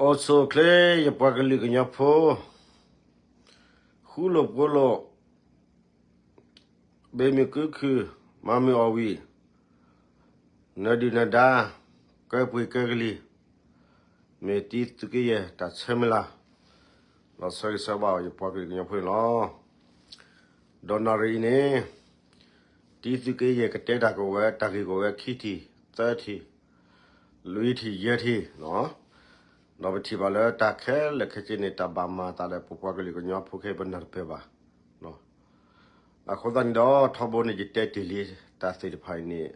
အိၣ်ဆူၣ်အိၣ်ချ့ ယပှၤကလုာ်ကညီဖိ, ဃူလိာ်ဖိးလိာ်, ဘၣ်မုာ်က့ၤခုၣ်, မၤမုာ်အီၣ်ဝံၣ်, နၢၤဒုၣ်နၢၤဒါ, ကၢပှ့ၤကၢကလံၤ, မ့ၢ်တံသုးက့ယဲၢ်တၢ်ဆၢမုၢ်လၢ်, လီၤဆၢဂ့ၤဆၢဝါဘၣ်အီၤ ယပှၤကလုာ်ကညီဖိန့ၣ်လီၤ. ဒီးနၣ်ရံၣ်အံၤန့ၣ် တံသုးက့ယဲၢ်ကတဲတၢ်ကဝဲၤ တၢ်ဂ့ၢ်ကဝဲၤ ခံထံၣ်, သၢထံၣ်, လွံၢ်ထံၣ်, ယဲၢ်ထံၣ်, ဒီးပထံၣ်ဘၣ်လၢတၢ်ခဲလၢာ်ခဲဆ့န့ၣ် တၢ်ဘၣ်မၤအသးဒီး ပပှၤကလုာ်ကညီဖိခဲအံၤ ပနၢ်တပၢၢ်ဘၣ်. အဃိသတးန့ၣ်ဒီး ထီဘိန့ၣ် ယတဲတ့ၢ်လံ တၢ်သ့ၣ်တဖၣ်အံၤန့ၣ်,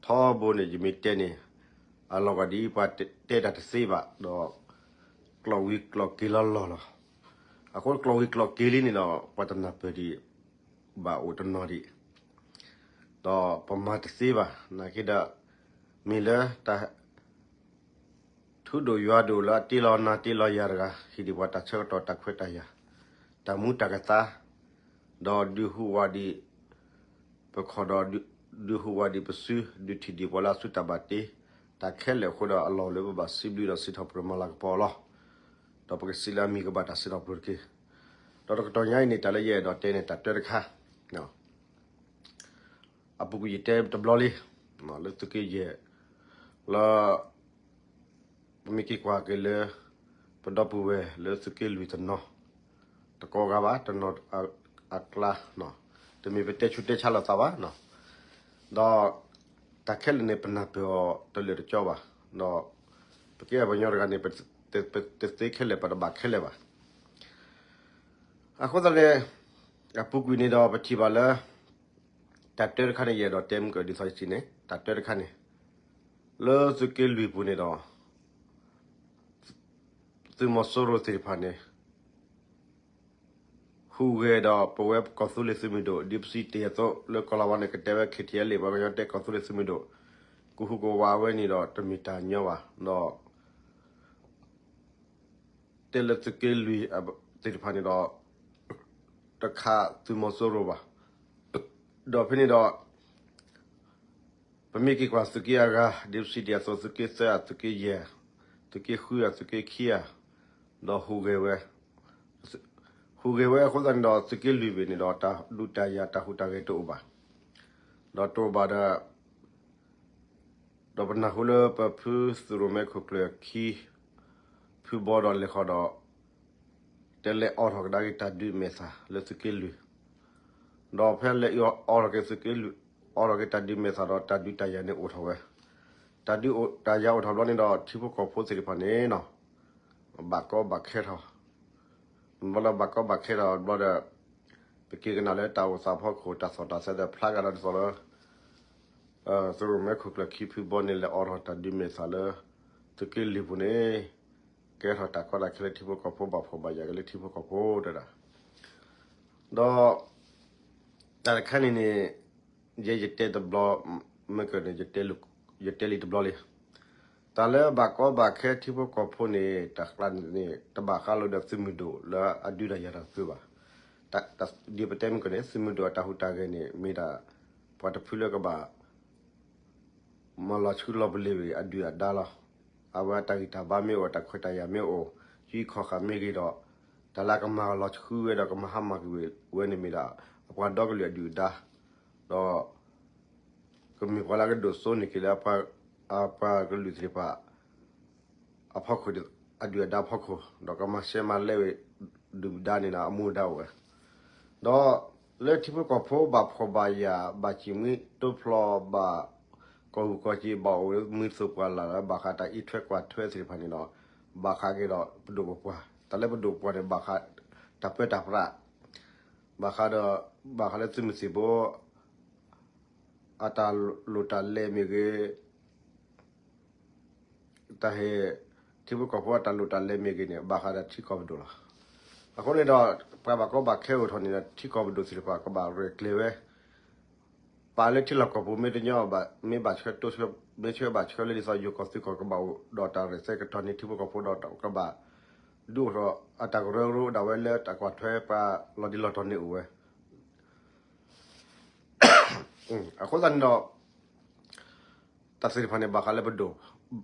ထီဘိန့ၣ် ယမ့ၢ်တဲန့ၣ် အလီၢ်ကဒ် ပှၤတဲတၢ်တသ့ဘၣ်ဒီး ကျိာ်ဝံၤကျိာ်က့ၤလီၤလီၢ်လီၤ. အဃိကျိာ်ဝံၤကျိာ်က့ၤလံန့ၣ်ဒီး ပှၤတနၢ်ပၢၢ်ဒံးဘၣ်အိၣ်တနီၤဒံး, ဒီးပမၤတသ့ဘၣ်. နာ်က့ဒီး မ့ၢ်လၢတၢ် ထူဒိၣ်ယွၤဒိၣ်လၢအတ့လီၤနၤတ့လီၤယၤတဂၤ ဟ့ၣ်ဒံးပှၤတၢ်ဆၢကတီၢ် တၢ်ခွဲးတၢ်ယာ်, တၢ်မူတၢ်ကသါ, ဒီးဒုးဟူးဝးဒံးပခီၣ်ဒီး ဒုးဟူးဝးဒံးပစု, ဒုးထံၣ်ဒံးပှၤလၢအစုတၢ်ဘၣ်တ့, တၢ်ခဲလၢာ်အဃိဒီး အလီၢ်လၢပဘၣ်စံးဘျုးဒီးစံးထီၣ်ပတြၢၤမၤလၤကပီၤအီၤလီၤ. ဒီးပကစံးလၢအမံၤကဘၣ်တၢ်စံးထီၣ်ပတြၢၤတက့ၢ်. ဒီးတကတီၢ်ညါအံၤန့ၣ် တၢ်လၢယအဲၣ်ဒိးတဲန့ၣ် တၢ်တၢတခါ အပူၤကွံာ်ယတဲတဘျီလံ, လၢသုးက့ယဲၢ် လၢ ပမ့ၢ်က့ၤကွၢ်က့ၤလၢ ပဒီပုၢ်ဝဲၢ်လၢသုးက့လွံၢ်တနီၤ, တကိးဂၤဘၣ် တနီၤအကျါ, တမ့ၢ်ပတဲဆူးတဲဆါလိာ်သးဘၣ်, ဒီး တၢ်ခဲလၢာ်န့ၣ် ပနၢ်ပၢၢ်အီၤတလၢာ်တကၠီဘၣ်, ဒီး ပကဲပှၤကညီတဂၤန့ၣ် ပတသ့ခဲလၢာ် ပတဘၣ်ခဲလၢာ်ဘၣ်. အဃိသတးန့ၣ် အပူၤကွံာ်န့ၣ်ဒီး ပထံၣ်ဘၣ်လၢ တၢ်တၢတခါန့ၣ် ယအဲၣ်ဒိးတဲမုၢ်ကဒ်သိးယစံးန့ၣ် တၢ်တၢတခါန့ၣ် လၢသုးက့လွံၢ်ပူၤန့ၣ်ဒီး သုးမီၤစိရိၤသ့ၣ်တဖၣ်န့ၣ် ဟူးဂဲၤဒီးပဝဲကီၢ်သူလ့ၤသုးမုၢ်ဒိၣ် ဒ်ပစံးတ့ၢ်အသိး လၢကီၢ်လီၤဝါန့ၣ် ကတဲဝဲ ခ့ထံအဲလ့ၣ် ပှၤကညီတဲကီၢ်သူလ့ၤသုးမုၢ်ဒိၣ် ကဟူးကဝးဝဲန့ၣ်ဒီး တမ့ၢ်တၢ်ညီဘၣ်, ဒီး တဲလၢသုးက့လွံၢ်သ့ၣ်တဖၣ်န့ၣ်ဒီး တခးသုးမီၤစိရိၤဘၣ်. ဒီးဖဲန့ၣ်ဒီး ပမ့ၢ်က့ၤကွၢ်သုးက့အဂၤ ဒ်ပစံးတ့ၢ်အသိး သုးက့သၢ သုးက့ယဲၢ် သုးက့ဃု သုးက့ခံဧါ, ဒီးဟူးဂဲၤဝဲ, ဟူးဂဲၤဝဲအဃိသတးန့ၣ်ဒီး သုးက့လွံၢ်ဘ့ၣ်န့ၣ်ဒီး တၢ်ဒုးတၢ်ယၤ တၢ်ဟူးတၢ်ဂဲၤတအိၣ်ဘၣ်, ဒီးတအိၣ်ဘၣ်ဒီး ဒီးပနၢ်ဟူလၢပဖုသုးရိၣ်မဲခိၣ်ကျၢၢ်ခံ ဖုဘီဒီးလဲၤဃီၤဒီး တဲလဲၤအိးထီၣ်ကဒါက့ၤတၢ်ဒုးမဲာ်သၣ်လၢသုးက့လွံၢ်, ဒီးဖဲလဲၤအိးထီၣ်က့ၤသုးက့လွံၢ် အိးထီၣ်က့ၤတၢ်ဒုးမဲာ်သၣ်ဒီး တၢ်ဒုးတၢ်ယၤန့ၣ်အိၣ်ထီၣ်ဝဲ, တၢ်ဒုးတၢ်ယၤအိၣ်ထီၣ်ဘျီန့ၣ်ဒီး ထံဖိကီၢ်ဖိသ့ၣ်တဖၣ်န့ၣ်နီၤ ဘၣ်ကီဘၣ်ခဲထီၣ်, ဘျီလၢဘၣ်ကီဘၣ်ခဲထီၣ်ဘျီဒီး ပက့ၤကနၣ်လၢတၢ်အိၣ်သးဖီခိၣ် တၢ်သီၣ်တၢ်သဲဒီး ဖျါကဒီးဒ်သိးလၢ သုးရိၣ်မဲခိၣ်ကျၢၢ်ခံဖုဘီန့ၣ် လဲၤအိးထီၣ်တၢ်ဒုးမဲာ်သၣ်လၢ သုးက့လွံၢ်ပူၤန့ၣ် ကဲထီၣ်တၢ်ကီတၢ်ခဲလၢထံဖိကီၢ်ဖိ ဘၣ်ဖှီၣ်ဘၣ်ယာ်က့ၤလၢထံဖိကီၢ်ဖိတဒၣ်, ဒီး တၢ်တခါန့ၣ်န့ၣ် ယဲယတဲတဘျီ မ့ၢ်ကန့ၣ် ယတဲလံတဘျီလံ, တၢ်လၢဘၣ်ကီဘၣ်ခဲထံဖိကီၢ်ဖိန့ၣ် တၢ်ကျါန့ၣ် တဘၣ်ဃးလိာ်ဒီးသုးမုၢ်ဒိၣ်လၢအဒုးတၢ်ယၤတၢ်ဖုးဘၣ်, ဒ်ပတဲမ့ၢ်ကန့ၣ် သုးမုၢ်ဒိၣ်အတၢ်ဟူးတၢ်ဂဲၤန့ၣ် မ့ၢ်ဒၣ် ပှၤတဖုလၢကဘၣ် မၤလီၤဆှုလီၤပလ့ၤဝံၤအဒုၣ်အဒါလီၤ. အဝဲအတၢ်ဂံၢ်တၢ်ဘါမ့ၢ်အိၣ် အတၢ်ခွဲးတၢ်ယာ်မ့ၢ်အိၣ် ဆှံခီၣ်ဃာ်မ့ၢ်ဂ့ၤဒီး တၢ်လၢကမၤလီၤဆှုဝဲဒီးကမၤဟါမၢ်ကွံာ်ဝဲန့ၣ်မ့ၢ်ဒၣ် အပှၤဒီကလုာ်အဒုၣ်အဒါ, ဒီး ကမ့ၢ်ပှၤလၢကဒိၣ်စိန့ၢ်က့ၤလၢ အပှၤကလုာ်သ့ၣ်တဖၣ် အဖီခိၣ် အဒုၣ်အဒါဖီခိၣ် ဒီးကမၤရှဲမၤလဲဝဲ ဒုၣ်ဒါန့ၣ်ဒီး အမူအဒါအိၣ်ဝဲ, ဒီးလၢထံဖိကီၢ်ဖိဘၣ်ဖှီၣ်ဘၣ်ယာ် ဘၣ်စံၣ်မှံတိဖျိ ဘၣ်ကီၢ်ဟူးကီၢ်စ့ၢ် ဘၣ်အိၣ်မုာ်သိၣ်ပှၢ်လၢ်လၢ ဘၣ်ဃးတၢ်အံးထွဲကွၢ်ထွဲသ့ၣ်တဖၣ်န့ၣ်ဒီး ဘၣ်ဃးက့ၤဒီးပဒိၣ်ပပှၢ် တၢ်လၢပဒိၣ်ပပှၢ်န့ၣ် ဘၣ်ဃးတၢ်ပၢတၢ်ပြး ဘၣ်ဃးဒီး ဘၣ်ဃးလၢသုးမုၢ်သံၣ်ဘိ အတၢ်လိၣ်တၢ်လဲၤမ့ၢ်ဂ့ၤ တၢ်ဟ့ၣ် ထံဖိကီၢ်ဖိအတၢ်လိၣ်တၢ်လဲၤမ့ၢ်ဂ့ၤန့ၣ် ဘၣ်ဃးဒီးထံကီၢ်ပဒိၣ်လီၤ. အဃိန့ၣ်ဒီး ပှၤဘၣ်ကီဘၣ်ခဲအိၣ်ထီၣ်န့ၣ်ဒီး ထံကီၢ်ပဒိၣ်သ့ၣ်တဖၣ်ကဘၣ်ရဲၣ်ကျဲၤဝဲ ပာ်လၢထံလီၢ်ကီၢ်ပူၤမ့ၢ်တညီဘၣ် မ့ၢ်ဘၣ်ဆှၢတိဆှၢ မ့ၢ်ဆှၢဘၣ်ဆှၢလၢဒ်သိးယိၤကီၢ်သုးကီၢ်ကဘၣ်အိၣ်ဒီးတၢ်ရဲၣ်သဲကတီၢ်န့ၣ် ထံဖိကီၢ်ဖိဒီးကဘၣ် ဒုးအိၣ်ထီၣ်အတၢ်ကရၢကရိဒၣ်ဝဲလၢတၢ်ကွၢ်ထွဲပှၤလီၤဒံးလီၤတီၤန့ၣ်အိၣ်ဝဲ အဃိသတးန့ၣ်ဒီး တၢ်သ့ၣ်တဖၣ်န့ၣ် ဘၣ်ဃးလၢပဒိၣ်,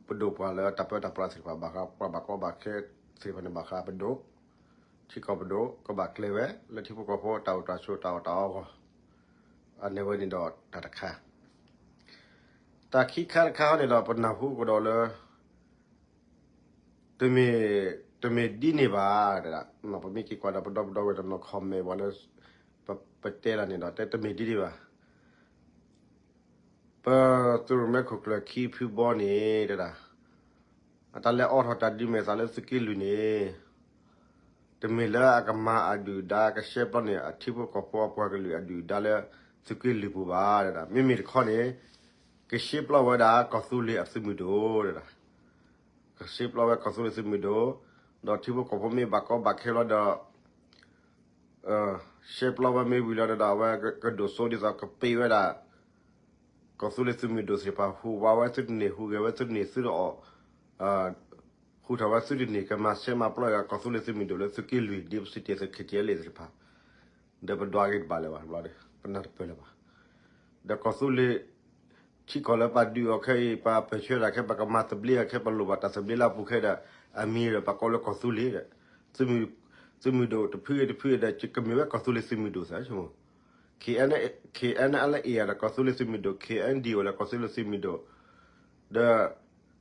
ပဒိၣ်ပှၤလၢတၢ်ပၢတၢ်ပြးသ့ၣ်တဖၣ် ဘၣ်ဃးပှၤဘၣ်ကီဘၣ်ခဲသ့ၣ်တဖၣ်န့ၣ် ဘၣ်ဃးပဒိၣ်, ထံကီၢ်ပဒိၣ် ကဘၣ်ကျဲၤဝဲလၢထံဖိကီၢ်ဖိတၢ်အိၣ်တၢ်ဆိးတၢ်အီၣ်တၢ်အီအဂီၢ်, အန့ၣ်ဝဲန့ၣ်ဒီးတၢ်တခါ, တၢ်ခံခါတခါဟီန့ၣ်ဒီး ပနၢ်ဟူကဒီးလၢ တမ့ၢ်, တမ့ၢ်ဒ်န့ၣ်ဘၣ်, ပမ့ၢ်က့ၤကွၢ်ဒီးပဒီပုၢ်ဒီဝဲၢ်တနီၤ comment ဝဲလၢ ပတဲလီၤန့ၣ်ဒီး တဲတမ့ၢ်ဒ်န့ၣ်ဘၣ်. ပသုးရိၣ်မဲခိၣ်ကျၢၢ်ခံဖုဘီန့ၣ် တဲဒၣ်, အတၢ်လဲၤအိးထီၣ်တၢ်ဒုးမဲာ်သးလၢသုးက့လွံၢ်န့ၣ် တမ့ၢ်လၢအကမၤအဒုၣ်ဒါ ကရှဲပျီန့ၣ် အထံဖိကီၢ်ဖိအပှၤကလုာ်အဒုၣ်ဒါလၢသုးက့လွံၢ်ပူၤဘၣ်, တဲဒၣ်. မ့မ့ၢ်တခီန့ၣ် ကရှဲပျီဝဲဒၣ်ကီၢ်သူလ့ၤအသုးမုၢ်ဒိၣ်, တဲဒၣ်. ကရှဲပျီဝဲကီၢ်သူလ့ၤသုးမုၢ်ဒိၣ်, ဒီးထံဖိကီၢ်ဖိမ့ၢ်ဘၣ်ကီဘၣ်ခဲလီၤဒီး ရှဲပျီဝဲမ့ၢ်ဝံၤလီၤဒီး အဝဲကဒိၣ်စိဒ်သိးကပ့ၤဝဲဒၣ် ကီၢ်သူလ့ၤသုးမုၢ်ဒိၣ်သ့ၣ်တဖၣ် ဟူးဝးဝဲသုတန့ၢ် ဟူးဂဲၤဝဲသုတန့ၢ် သုတအီၣ် ဟူးထီၣ်ဝဲသုတန့ၢ် ကမၤရှဲမၤပျီကီၢ်သူလ့ၤသုးမုၢ်ဒိၣ်လၢသုးက့လွံၢ် ဒ်ပစံးတ့ၢ်သုး ခ့တ့ၢ်လ့ၣ် သ့ၣ်တဖၣ်, ဒီးပဒွးက့ၤတဘၣ်လၢၤဘၣ်တဘျီဒီး ပနၢ်တပၢၢ်လၢၤဘၣ်. ဒီးကီၢ်သူလ့ၤ ထံကီၢ်လၢပှၤဒုးအီၤခဲအံၤ ပှၤပၢၢ်ဆၢတၢ်ခဲ ပကမၤသဘျ့အီၤခဲ ပလိၣ်ဘၣ်တၢ်သဘျ့လၢအပူၤခဲဒီး အမံၤဒီးပကိးလၢကီၢ်သူလ့ၤဒီး သုးမုၢ်ဒိၣ်တဖုဂ့ၤတဖုဂ့ၤဒီး ကမ့ၢ်ဝဲကီၢ်သူလ့ၤသုးမုၢ်ဒိၣ်သ့ၣ် ဆိကမိၣ် ခ့အ့ၣ်အ့ၣ်အ့ၣ်ဒီးကီၢ်သူလ့ၤသုးမုၢ်ဒိၣ်, ခ့အ့ၣ်အ့ၣ်ဒီး ကီၢ်သူလ့ၤသုးမုၢ်ဒိၣ်, ဒီး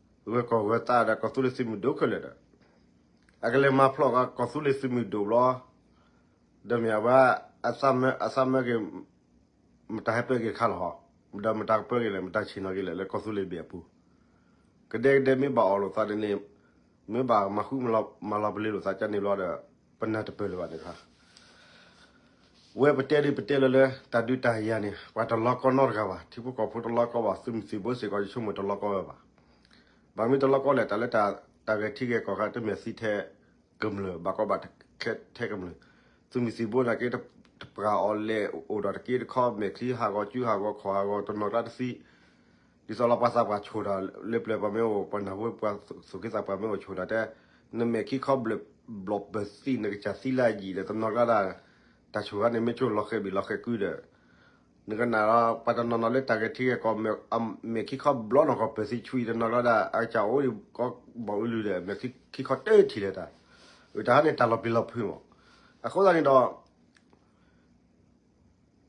ဂၢၤကီၢ်ဂၢၤသးဒီးကီၢ်သူလ့ၤသုးမုၢ်ဒိၣ်ခဲလၢာ်ဒီး အကလဲၤမၤဖျိးကီၢ်သူလ့ၤသုးမုၢ်ဒိၣ်ဘျီ, ဒီးမ့ၢ်အဝဲ အသးမၢက့ၤ မတၤဟဲပၢက့ၤတခါလီၤဟီ, ဒီးမတၤကပၢက့ၤလဲၣ် မတၤဆ့ၣ်နီၤက့ၤလဲၣ် လၢကီၢ်သူလ့ၤဘ့ၣ်အပူၤ, ကဒဲကဒဲမ့ၢ်ဘၣ်အီၣ်လိာ်သးဒ်န့ၣ်, မ့ၢ်ဘၣ်မၤဃုမၤလီၤပလ့ၤလိာ်သးကန့ၣ်ဘျီဒီး ပနၢ်တပၢၢ်လၢၤဘၣ်န့ၣ်တခါ ဝဲပတဲဒ်ပတဲလၢလၢ တၢ်ဒုးတၢ်ယၤန့ၣ် ပှၤတလီကီနီတဂၤဘၣ်, ထံဖိကီၢ်ဖိတလီကီဘၣ်, သုးမုၢ်သံၣ်ဘိစ့ၢ်ကီး ယဆိကမိၣ်တလီကီဝဲဘၣ်. ဘၣ်မနုၤတလီကီလဲၣ်, တၢ်လၢတၢ်ဂဲၤထံဂဲၤကီၢ်ခါ တမ့ၢ်သံထဲကမျၢၢ်, ဘၣ်ကီဘၣ်ခဲထဲကမျၢၢ်, သုးမုၢ်သံၣ်ဘိနာ်က့ တပှၤအီၤလဲၣ်အိၣ်ဒီးတက့တခီ မဲာ်ချံဟးဂီၤ စုဟးဂီၤ ခီၣ်ဟးဂီၤ တနီၤကျါတသံ ဒ်သိးလီၤပှၤသးပှၢ်ဆိၣ်တၢ် လၢပျၢၤပှၤမ့ၢ်အိၣ် ပှၤနၢ်ဟူပှၤသူၣ်က့သးပှၢ်မ့ၢ်အိၣ်ဆိၣ်တၢ်တဲ, နမဲာ်ခံခီဘျီၣ်ပၢၤသံ နကစၢ်သံလၢအယံာ်ဒီး တနီၤကျါဒၣ် တၢ်ဆိၣ်ဂၤန့ၣ် မ့ၢ်ဆိၣ်လီၤဃဲၤဘံၣ်လီၤဃဲၤကုဒီး နကနၣ်လီၤ ပှၤတနီၤနီၤလၢတၢ်ဂဲၤထံဂဲၤကီၢ် မဲာ်ခံခီဘျီၣ်နီၢ်ကီၢ်ပၢၤသံဆွံ တနီၤကျါဒၣ် အကစၢ်အိၣ်ဒံးကီၢ်ဘီၣ်အုးလုၢ်ဒီး မဲာ်ခံခီတထံၣ်လၢၤတၢ်, တၢ်ဟါန့ၣ်တၢ်လီၤပျံၤလီၤဖုးမး, အဃိသတးန့ၣ်ဒီး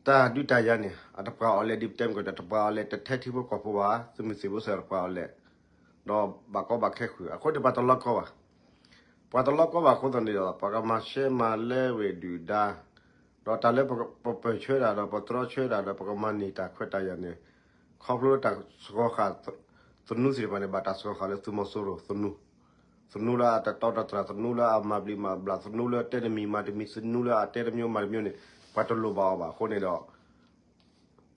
တၢ်ဒုးတၢ်ယၤန့ၣ် အတပှၤအီၤလဲၣ်ဒ်ပတဲမ့ၢ်ကဒီး တပှၤအီၤလဲၣ်တထဲထံဖိကီၢ်ဖိဘၣ်, သုးမုၢ်သံၣ်ဘိစ့ၢ်တပှၤအီၤလဲၣ်, ဒီးဘၣ်ကီဘၣ်ခဲဃုာ် အဃိန့ၣ်ပှၤတလီကီဘၣ်, ပှၤတလီကီဘၣ်အဃိသတးန့ၣ်ဒီး ပှၤကမၤရှဲမၤလဲဝဲဒုၣ်ဒါ, ဒီးတၢ်လၢပပၢၢ်ဆၢတၢ်ဒီး ပတြီဆၢတၢ်ဒီး ပကမၤန့ၢ်တၢ်ခွဲးတၢ်ယာ်န့ၣ် ခီဖျိလၢတၢ်စှီၤဃာ် သနူသ့ၣ်တဖၣ်န့ၣ် ဘၣ်တၢ်စှီၤဃာ်လၢသုးမီၤစိရိၤသနူ သနူလၢအတတီတတြၢ် သနူလၢအမၤဘျံးမၤဘျး သနူလၢတဲတမံၤမၤတမံၤ သနူလၢအတဲတမျိုးမၤတမျိုးန့ၣ် ပှၤတလိၣ်ဘၣ်အီၤဘၣ်အဃိန့ၣ်ဒီး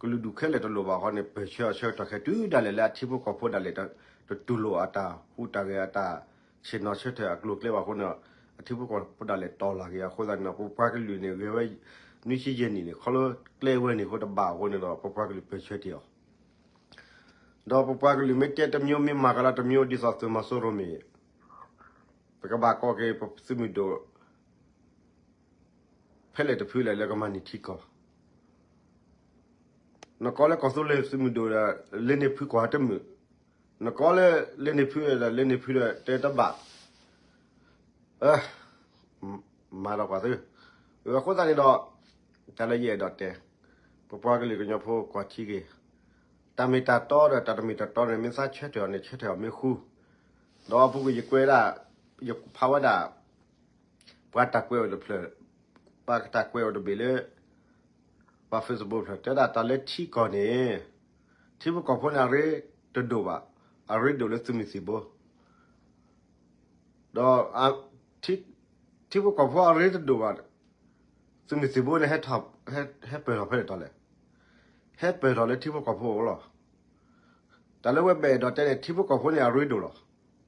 ကလုာ်ဒူၣ်ခဲလၢာ်တလိၣ်ဘၣ်အဃိန့ၣ် ပၢၢ်ဆၢအီၤဆၢကတီၢ်ခဲတုၤဒၣ်လဲာ်လၢအထံဖိကီၢ်ဖိဒၣ်လဲာ် တတူၢ်လိာ်အတၢ်ဟူးတၢ်ဂဲၤ အတၢ်ဆ့ၣ်နီၤဆၢထၢၣ်အကျိၤအကျဲဘၣ်အဃိန့ၣ် အထံဖိကီၢ်ဖိဒၣ်လဲာ်တီၤလၢ်က့ၤအဃိသတးန့ၣ် ပပှၤကလုာ်န့ၣ် ဂဲၤဝဲ နွံဆံယဲၢ်နံၣ်န့ၣ် ခီလၢကျဲဝဲန့ၣ်အဃိတဘၣ်အဃိန့ၣ်ဒီး ပပှၤကလုာ်ပၢၢ်ဆၢတ့ၢ်အီၤ ဒီးပပှၤကလုာ်မ့ၢ်တဲတမျိုး မ့ၢ်မၤကလီတမျိုး ဒ်သိးသုးမီၤစိရိၤမ့ၢ် ပကဘၣ်ကိးက့ၤပသုးမုၢ်ဒိၣ် ဖဲလဲၣ်တဖုလဲၣ်လၢကမၤန့ၢ်ထံကီၢ်, နကိးလၢကီၢ်သူလ့ၤသုးမုၢ်ဒိၣ်ဒီး လ့န့ၢ်ဖုကွၢ်တမုာ်, နကိးလၢလ့န့ၢ်ဖုဒီး လ့န့ၢ်ဖုဒီး တဲတဘၣ် မၤဒီးကွၢ်သု, အဃိသတးန့ၣ်ဒီး တၢ်လၢယအဲၣ်ဒိးတဲ, ပပှၤကလုာ်ကညီဖိကွၢ်ထံက့ၤ, တၢ်မ့ၢ်တၢ်တီဒီးတၢ်တမ့ၢ်တၢ်တီန့ၣ် မ့ၢ်သးဆၢထၢၣ်အီၤန့ၣ် ဆၢထၢၣ်အီၤမ့ၢ်ဃူ, ဒီးအပူၤကွံာ်ယကွဲးဒၣ်, ယဖးဝဲဒၣ် ပှၤတၢ်ကွဲးအိၣ်တဖျၢၣ်, ပှၤတၢ်ကွဲးအိၣ်တဘ့ၣ်လၢ ပှၤ Facebook ဖျၢၣ် တဲဒၣ်တၢ်လၢထံကီၢ်န့ၣ် ထံဖိကီၢ်ဖိန့ၣ် အရ့တဒိၣ်ဘၣ်, အရ့ဒိၣ်လၢသုးမုၢ်သံၣ်ဘိ ဒီး ထံဖိကီၢ်ဖိအရ့တဒိၣ်ဘၣ်, သုးမုၢ်သံၣ်ဘိန့ၣ် ဟဲပၢၢ်ထီၣ်ဖဲလဲၣ်တီၤလဲၣ်, ဟဲပၢၢ်ထီၣ်လၢထံဖိကီၢ်ဖိအအိၣ်လီၤ. တၢ်လၢဝဲဘၣ်အဲၣ်ဒိးတဲန့ၣ် ထံဖိကီၢ်ဖိန့ၣ် အရ့ဒိၣ်လီၤ.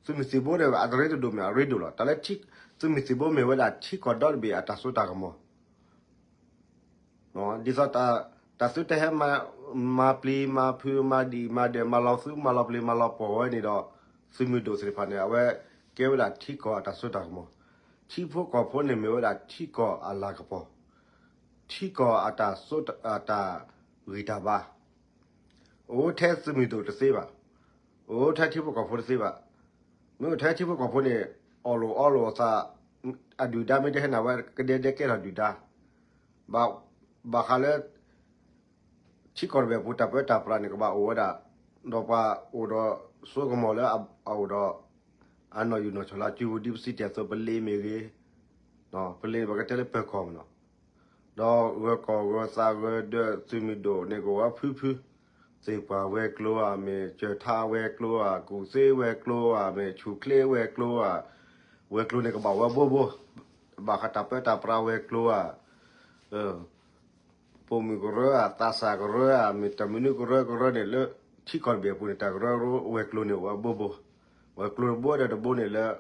သုးမုၢ်သံၣ်ဘိန့ၣ် အရ့တဒိၣ်မ့ၢ်အရ့ဒိၣ်လီၤ. တၢ်လၢ သုးမုၢ်သံၣ်ဘိမ့ၢ်ဝဲဒၣ်ထံကီၢ်ဒီတဘ့ၣ်အတၢ်စိတၢ်ကမီၤ ဒ်သိး တၢ်သုတဟဲမၤပျံၤမၤဖုးမၤဒံၣ်မၤဒဲး မၤလီၤသူမၤလီၤပျံၤမၤလီၤပှီၢ်ဝဲန့ၣ်ဒီး သုးမုၢ်ဒိၣ်သ့ၣ်တဖၣ်န့ၣ် အဝဲကဲဝဲဒၣ်ထံကီၢ်အတၢ်စိတၢ်ကမီၤ, ထံဖိကီၢ်ဖိန့ၣ်မ့ၢ်ဝဲဒၣ်ထံကီၢ်အလၤကပီၤ, ထံကီၢ်အတၢ်စိတၢ် အတၢ်ဂံၢ်တၢ်ဘါ အိၣ်ထဲသုးမုၢ်ဒိၣ်တသ့ဘၣ်. အိၣ်ထဲထံဖိကီၢ်ဖိတသ့ဘၣ်. မ့ၢ်အိၣ်ထဲထံဖိကီၢ်ဖိန့ၣ် အီၣ်လိာ်အီလိာ်အသး, အဒုၣ်ဒါမ့ၢ်တဟဲနၤဝဲ ကဒဲဒဲကဲထီၣ်ဒုၣ်ဒါ, ဘၣ်ဃးလၢ ထံကီၢ်တဘ့ၣ်အပူၤ တၢ်ပၢတၢ်ပြးန့ၣ် ကဘၣ်အိၣ်ဝဲဒၣ်, ဒီးပှၤအိၣ်ဒီးစိကမီၤလၢအအိၣ်ဒီး အနီၣ်ယုၢ်နီၣ်ဆီၣ်လၢ ကၠူပူၤဒ်ပစံးတ့ၢ်အသိး ပလ့ၤမ့ၢ်ဂ့ၤ, ပလ့ၤန့ၣ် ပကတဲလၢပၢၤကီၢ်မ့ၢ်နီၤ, ဒီးဂၢၤကီၢ်ဂၢၤသးဂၢၤဒၢးသုးမုၢ်ဒိၣ်န့ၣ် ကအိၣ်ဝဲဖုဖု, သ့ၣ်ပှၢ်ဝဲၤကျိၤဧါမ့ၢ် ကၠၢၢ်ထါဝဲၤကျိၤဧါ, ကူၣ်သ့ဝဲၤကျိၤဧါမ့ၢ် ဆူၣ်ချ့ဝဲၤကျိၤဧါ, ဝဲၤကျိၤန့ၣ် ကဘၣ်ဝဲဘိဘိ, ဘၣ်ဃးတၢ်ပၢတၢ်ပြးဝဲၤကျိၤဧါ ပိာ်မုၣ်ကရၢဧါ, သးစၢ်ကရၢဧါ, မ့ၢ်တၢ်မနုၤကရၢကရၢန့ၣ်လၢ ထံကီၢ်တဘ့ၣ်အပူၤန့ၣ် တၢ်ကရၢကရိဝဲၤကျိၤန့ၣ်အိၣ်ဝဲဘိဘိ, ဝဲၤကျိၤတဘိဒီးတဘိန့ၣ်လၢ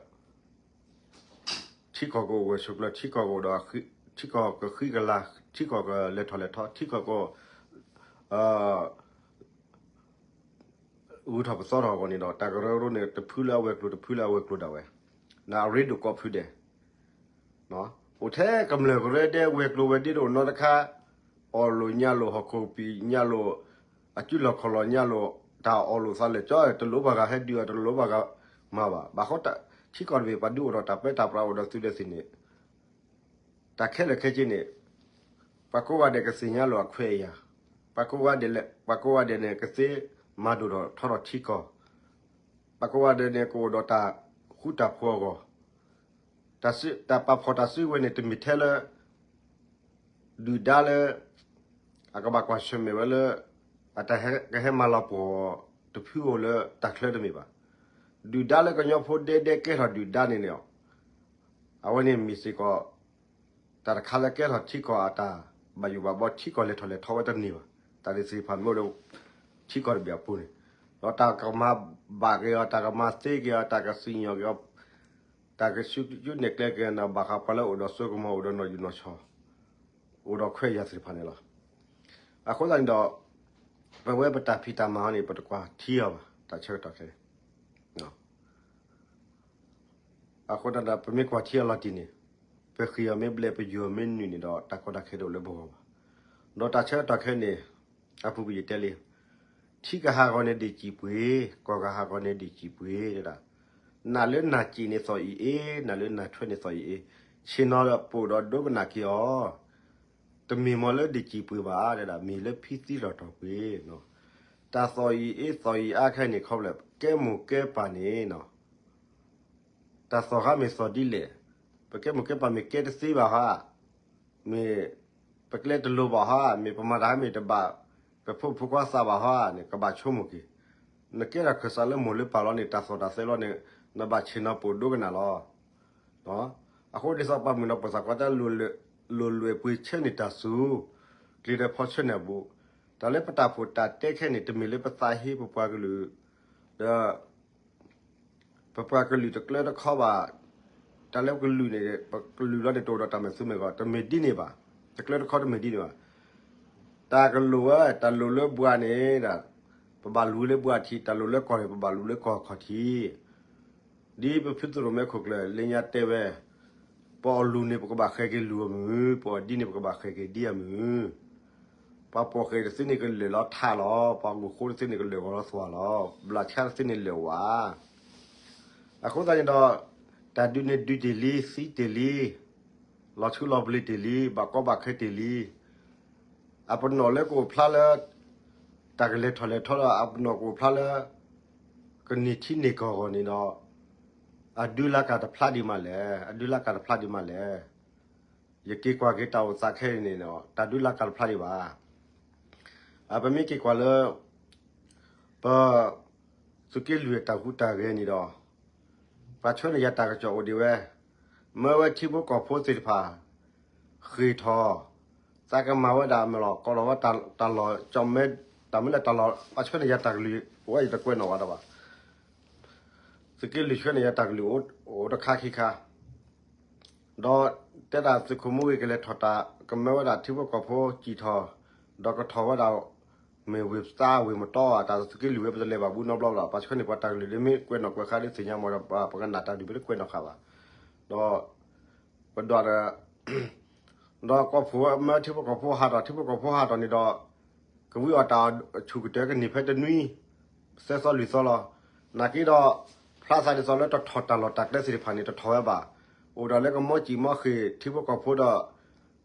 ထံကီၢ်ကအိၣ်ဂၢၢ်ဆိးကျၢၤ, ထံကီၢ်ကအိၣ်ဒီး, ထံကီၢ်ကဃံကလၤ, ထံကီၢ်ကလဲၤထီၣ်လဲၤထီ, ထံကီၢ်က ဂုၤထီၣ်ပသီထီၣ်အဂီၢ်န့ၣ်ဒီး တၢ်ကရၢကရိန့ၣ် တဖုလၢအဝဲၤကျိၤ တဖုလၢအဝဲၤကျိၤဒၣ်ဝဲ, နအရ့ဒိၣ်ကိးဖုဒဲး, အိၣ်ထဲကမျၢၢ်ကရၢဒဲး ဝဲၤကျိၤဝဲၤဒ့တအိၣ်နီတခါ, အီၣ်လိာ်ညၣ်လိာ်ဟီၣ်ခိၣ်ပံၤညၣ်လိာ်, အကုလီၢ်ခီၣ်လီၢ်ညၣ်လိာ်, တၢ်အီၣ်လိာ်သးလၢာ်ကၠီ တလိၣ်ဘၣ်ဂၤဟဲဒုးအီၤ တလိၣ်ဘၣ်ဂၤမၤဘၣ်, ဘၣ်ဃိ ထံကီၢ်တဘ့ၣ် ပှၤဒုးအိၣ်ဒီးတၢ်ပၢတၢ်ပြးအိၣ်ဒီးသုဒၢးသ့ၣ်န့ၣ် တၢ်ခဲလၢာ်ခဲဆ့န့ၣ် ပှၤကိးဂၤဒဲးကသ့ၣ်ညါလိာ်အခွဲးအယာ်, ပှၤကိးဂၤဒဲး, ပှၤကိးဂၤဒဲးန့ၣ် ကသ့မၤဒိၣ်ထီၣ်ထီထီၣ်ထံကီၢ်, ပှၤကိးဂၤဒဲးန့ၣ် ကအိၣ်ဒီးတၢ်ဃူတၢ်ဖိးအဂီၢ်, တၢ်ပာ်ဖှိၣ်တၢ်စုကဝဲၤန့ၣ် တမ့ၢ်ထဲလၢ ဒုၣ်ဒါလၢ အကဘၣ်ကွၢ်ဆၢၣ်မဲာ်ဝဲလၢ အတၢ်ကဟဲမၤလီၤပှီၢ်တဖုဧိၤလၢတၢ်ချၢတမ့ၢ်ဘၣ်. ဒုၣ်ဒါလၢကညီဖိဒဲဒဲကဲထီၣ်ဒုၣ်ဒါန့ၣ်န့ၣ်, အဝဲန့ၣ်မ့ၢ်စ့ၢ်ကီး တၢ်တခါလၢကဲထီၣ်ထံကီၢ်အတၢ်ဘၣ်ယိၣ်ဘၣ်ဘီ ထံကီၢ်လဲၤထီၣ်လဲၤထီဝဲတန့ၢ်ဘၣ်. တၢ်ဒ်သ့ၣ်တဖၣ်မ့ၢ်အိၣ်လၢ ထံကီၢ်တဘ့ၣ်အပူၤန့ၣ်, ဒီးတၢ်ကမၤဘၣ်က့ၤအီၤ, တၢ်ကမၤသ့က့ၤအီၤ, တၢ်ကစံၣ်ညီၣ်က့ၤအီၤ, တၢ်ကဆူၣ်ကၠူနဲၣ်ကျဲက့ၤန့ၣ် ဘၣ်ဃးပှၤလၢအိၣ်ဒီးစိကမီၤ အိၣ်ဒီးနီၣ်ယုၢ်နီၣ်ဆီၣ် အိၣ်ဒီးခွဲးယာ်သ့ၣ်တဖၣ်န့ၣ်လီၤ. အဃိသတးန့ၣ်ဒီး ပဝဲပတၢ်ဖံးတၢ်မၤဟီန့ၣ် ပတကွၢ်ထံအီၤဘၣ် တၢ်ဆၢကတီၢ်ခဲအံၤ. အဃိသတးဒီး ပမ့ၢ်ကွၢ်ထံအီၤလီၤတံၢ်န့ၣ်, ပဃ့ၢ်အီၤမ့ၢ်ဘျဲၣ် ပယူၤအီၤမ့ၢ်နုာ်န့ၣ်ဒီး တၢ်ကီတၢ်ခဲတအိၣ်လၢပဂီၢ်ဘၣ်. ဒီးတၢ်ဆၢကတီၢ်ခဲအံၤန့ၣ် အပူၤကွံာ်ယတဲလံ, ထံကဟးဂီၤန့ၣ်ဒံၣ်စံၣ်ပှ့ၤ, ကီၢ်ကဟးဂီၤန့ၣ်ဒံၣ်စံၣ်ပှ့ၤ, နၢ်လၢနၢ်စံၣ်န့ၣ်သီၣ်အံၤအ့, နၢ်လၢနၢ်ထွဲန့ၣ်သီၣ်အံၤအ့, ဆ့ၣ်နီၤပိာ်ဒီးဒိကနၣ်က့ၤအီၤ, တမ့ၢ်မ်လၢဒံၣ်စံၣ်ပှ့ၤဘၣ်ဒၣ် မ့ၢ်လၢဖံသံလီၤတီၢ်ပှ့ၤ. တၢ်သီၣ်အံၤအ့သီၣ်အံၤအါခဲအံၤန့ၣ် ခီဖျိ ကဲမိၢ်ကဲပၢ်န့ၣ် တၢ်သီၣ်ဃါမ့ၢ်သီၣ်ဒ်လဲၣ်, ပကဲမိၢ်ကဲပၢ်မ့ၢ်ကဲတသ့ဘၣ်ဟါ, မ့ၢ်ပကျဲတလိၤဘၣ်ဟါ, မ့ၢ်ပမၤတၢ်ဟါမ့ၢ်တဘၣ် ပဖိမုၣ်ဖိခွါသးဘၣ်ဟါန့ၣ် ကဘၣ်ဆိကမိၣ်က့ၤ. နကဲထီၣ်ခၢၣ်စးလၢမိၢ်လၢပၢ်လီၤန့ၣ် တၢ်သီၣ်တၢ်သဲလီၤန့ၣ် နဘၣ်ဆ့ၣ်နီၤပိာ်ဒိကနၣ်လီၤ. အဃိဒ်သိးပှၤမုၣ်ဒီးပှၤသးပှၢ်တဲ လိၤလွဲၢ်ပှ့ၤဆၢန့ၢ်တၢ်စူၤ, ကျ့ၤဒီးဖီဆၢန့ၢ်အဘူး, တၢ်လၢပတၢ်ဖှိၣ်တၢ်တဲခဲန့ၣ် တမ့ၢ်လၢပသးဟ့ပပှၤကလုာ်, ဒီး ပပှၤကလုာ်တကျၢတခီဘၣ်, တၢ်လၢပကလုာ်န့ၣ် ပကလုာ်လီၤန့ၣ် တအိၣ်ဒီးတၢ်မဲာ်သူမဲာ်ဂီၤ တမ့ၢ်ဒ်န့ၣ်ဘၣ်, တကျၢတခီတမ့ၢ်ဒ်န့ၣ်ဘၣ်. တၢ်ကလိၤဝဲ တၢ်လိၤလၢဘှါန့ၣ် ပဘၣ်လူၤလၢဘှါထံး, တၢ်လိၤလၢကီၢ်န့ၣ် ပဘၣ်လူၤလၢကီၢ်ခီၣ်ထံး. ဒ်ပဖုသရိၣ်မဲခိၣ်ကျၢၢ်လၢညါတဲဝဲ, ပအီၣ်လူၤန့ၣ် ပကဘၣ်ဃဲၤက့ၤလူၤအမုၢ်, ပအီၣ်ဒံးန့ၣ် ပကဘၣ်ဃဲၤက့ၤဒံးအမုၢ်. ပှၤပိာ်ဃဲၤတသ့န့ၣ် ကလၢာ်လီၤထးလီၤ, ပှၤဂိၢ်ဃိတသ့န့ၣ် ကလၢာ်ဂီၤလီၤသွၣ်လီၤ, ဘျးဆါတသ့န့ၣ်လၢာ်ဝါ. အဃိသတးန့ၣ်ဒီး တၢ်ဒုးန့ၣ်ဒုးတ့ၢ်လံ, သံတ့ၢ်လံ, လီၤဆူလီၤပျံၤတ့ၢ်လံ, ဘၣ်ကီဘၣ်ခဲတ့ၢ်လံ. အပနီၣ်လၢကအိၣ်ဖျါလၢ တၢ်ကလဲၤထီၣ်လဲၤထီဒီး အပနီၣ်ကအိၣ်ဖျါလၢ ကန့ၢ်ထံန့ၢ်ကီၢ်အဂီၢ်န့ၣ်ဒီး အဒုးလၢကၢ်တဖျါဒံးမးလဲၣ်, အဒုးလၢကၢ်တဖျါဒံးမးလဲၣ်. ယက့ၤကွၢ်က့ၤတၢ်အိၣ်သးခဲအံၤန့ၣ်ဒီး တၢ်ဒုးလၢကၢ်တဖျါဒံးဘၣ်. အပမ့ၢ်က့ၤကွၢ်လၢ ပ သုးက့လွံၢ်အတၢ်ဟူးတၢ်ဂဲၤန့ၣ်ဒီး ပှၤဆှၢန့ၢ်ယၤတၢ်ကစီၣ်အိၣ်ဒံးဝဲ, မၢဝဲထံဖိကီၢ်ဖိသ့ၣ်တဖၣ် ဃ့ၢ်ထီၣ်, သးကမၤဝဲဒၣ်မ့ၢ်လီၤ, ကီးထီၣ်ဝဲတၢ်လီၢ်ကၠီၣ်မဲ, တၢ်မ့ၢ်လၢတၢ်လီၢ် ပှၤဆှၢန့ၢ်ယၤတၢ်ကလုၢ် အိၣ်ဝဲယတကွဲးနီၣ်ဘၣ်တဘၣ်. သုးက့လွံၢ်ဆှၢန့ၢ်ယၤတၢ်ကလုၢ်အိၣ်တခါခံခါ ဒီးတဲဒၣ်သုးခိၣ်မူဂ့ၤကလဲၤထီၣ်တၢ် ကမၢဝဲဒၣ်ထံဖိကီၢ်ဖိစံၣ်ထီၣ်, ဒီးကထီၣ်ဝဲဒၣ် မ့ၢ်ဝ့ၢ်သးဝ့ၢ်မတီၢ်ဧါ, တၢ်သုးက့လွံၢ်ဝဲပတလဲၤဘၣ်ဘူးနီတဘျီဘၣ်, ပှၤဆှၢန့ၢ်ပှၤတၢ်ကလုၢ်ဒ်မ့ၢ်ကွဲးနီၣ်ကွဲးဃါဒ်သ့ၣ်ညါမးဒီး ပကနၣ်တၢ်ဒုးမ့ၢ်တကွဲးနီၣ်ဃာ်ဘၣ်. ဒီး ပဒွးဒီး ဒီးကီၢ်ဖိမၢထံဖိကီၢ်ဖိဟးထီၣ်, ထံဖိကီၢ်ဖိဟးထီၣ်န့ၣ်ဒီး ကဝံအီၣ်တၢ်ဆူၣ်ကတၢၢ်ကန့ၢ်ဖဲတနွံ သၢသီလွံၢ်သီလီၤ. နာ်က့ဒီး ဖျါသးဒ်သိးလၢတထီၣ်တၢ်လီၢ်တၢ်ကျဲသ့ၣ်တဖၣ်န့ၣ် တထီၣ်ဝဲဘၣ်. အိၣ်ဒီးလၢကမီကံၣ်မီဃ့ၢ်ထံဖိကီၢ်ဖိဒီး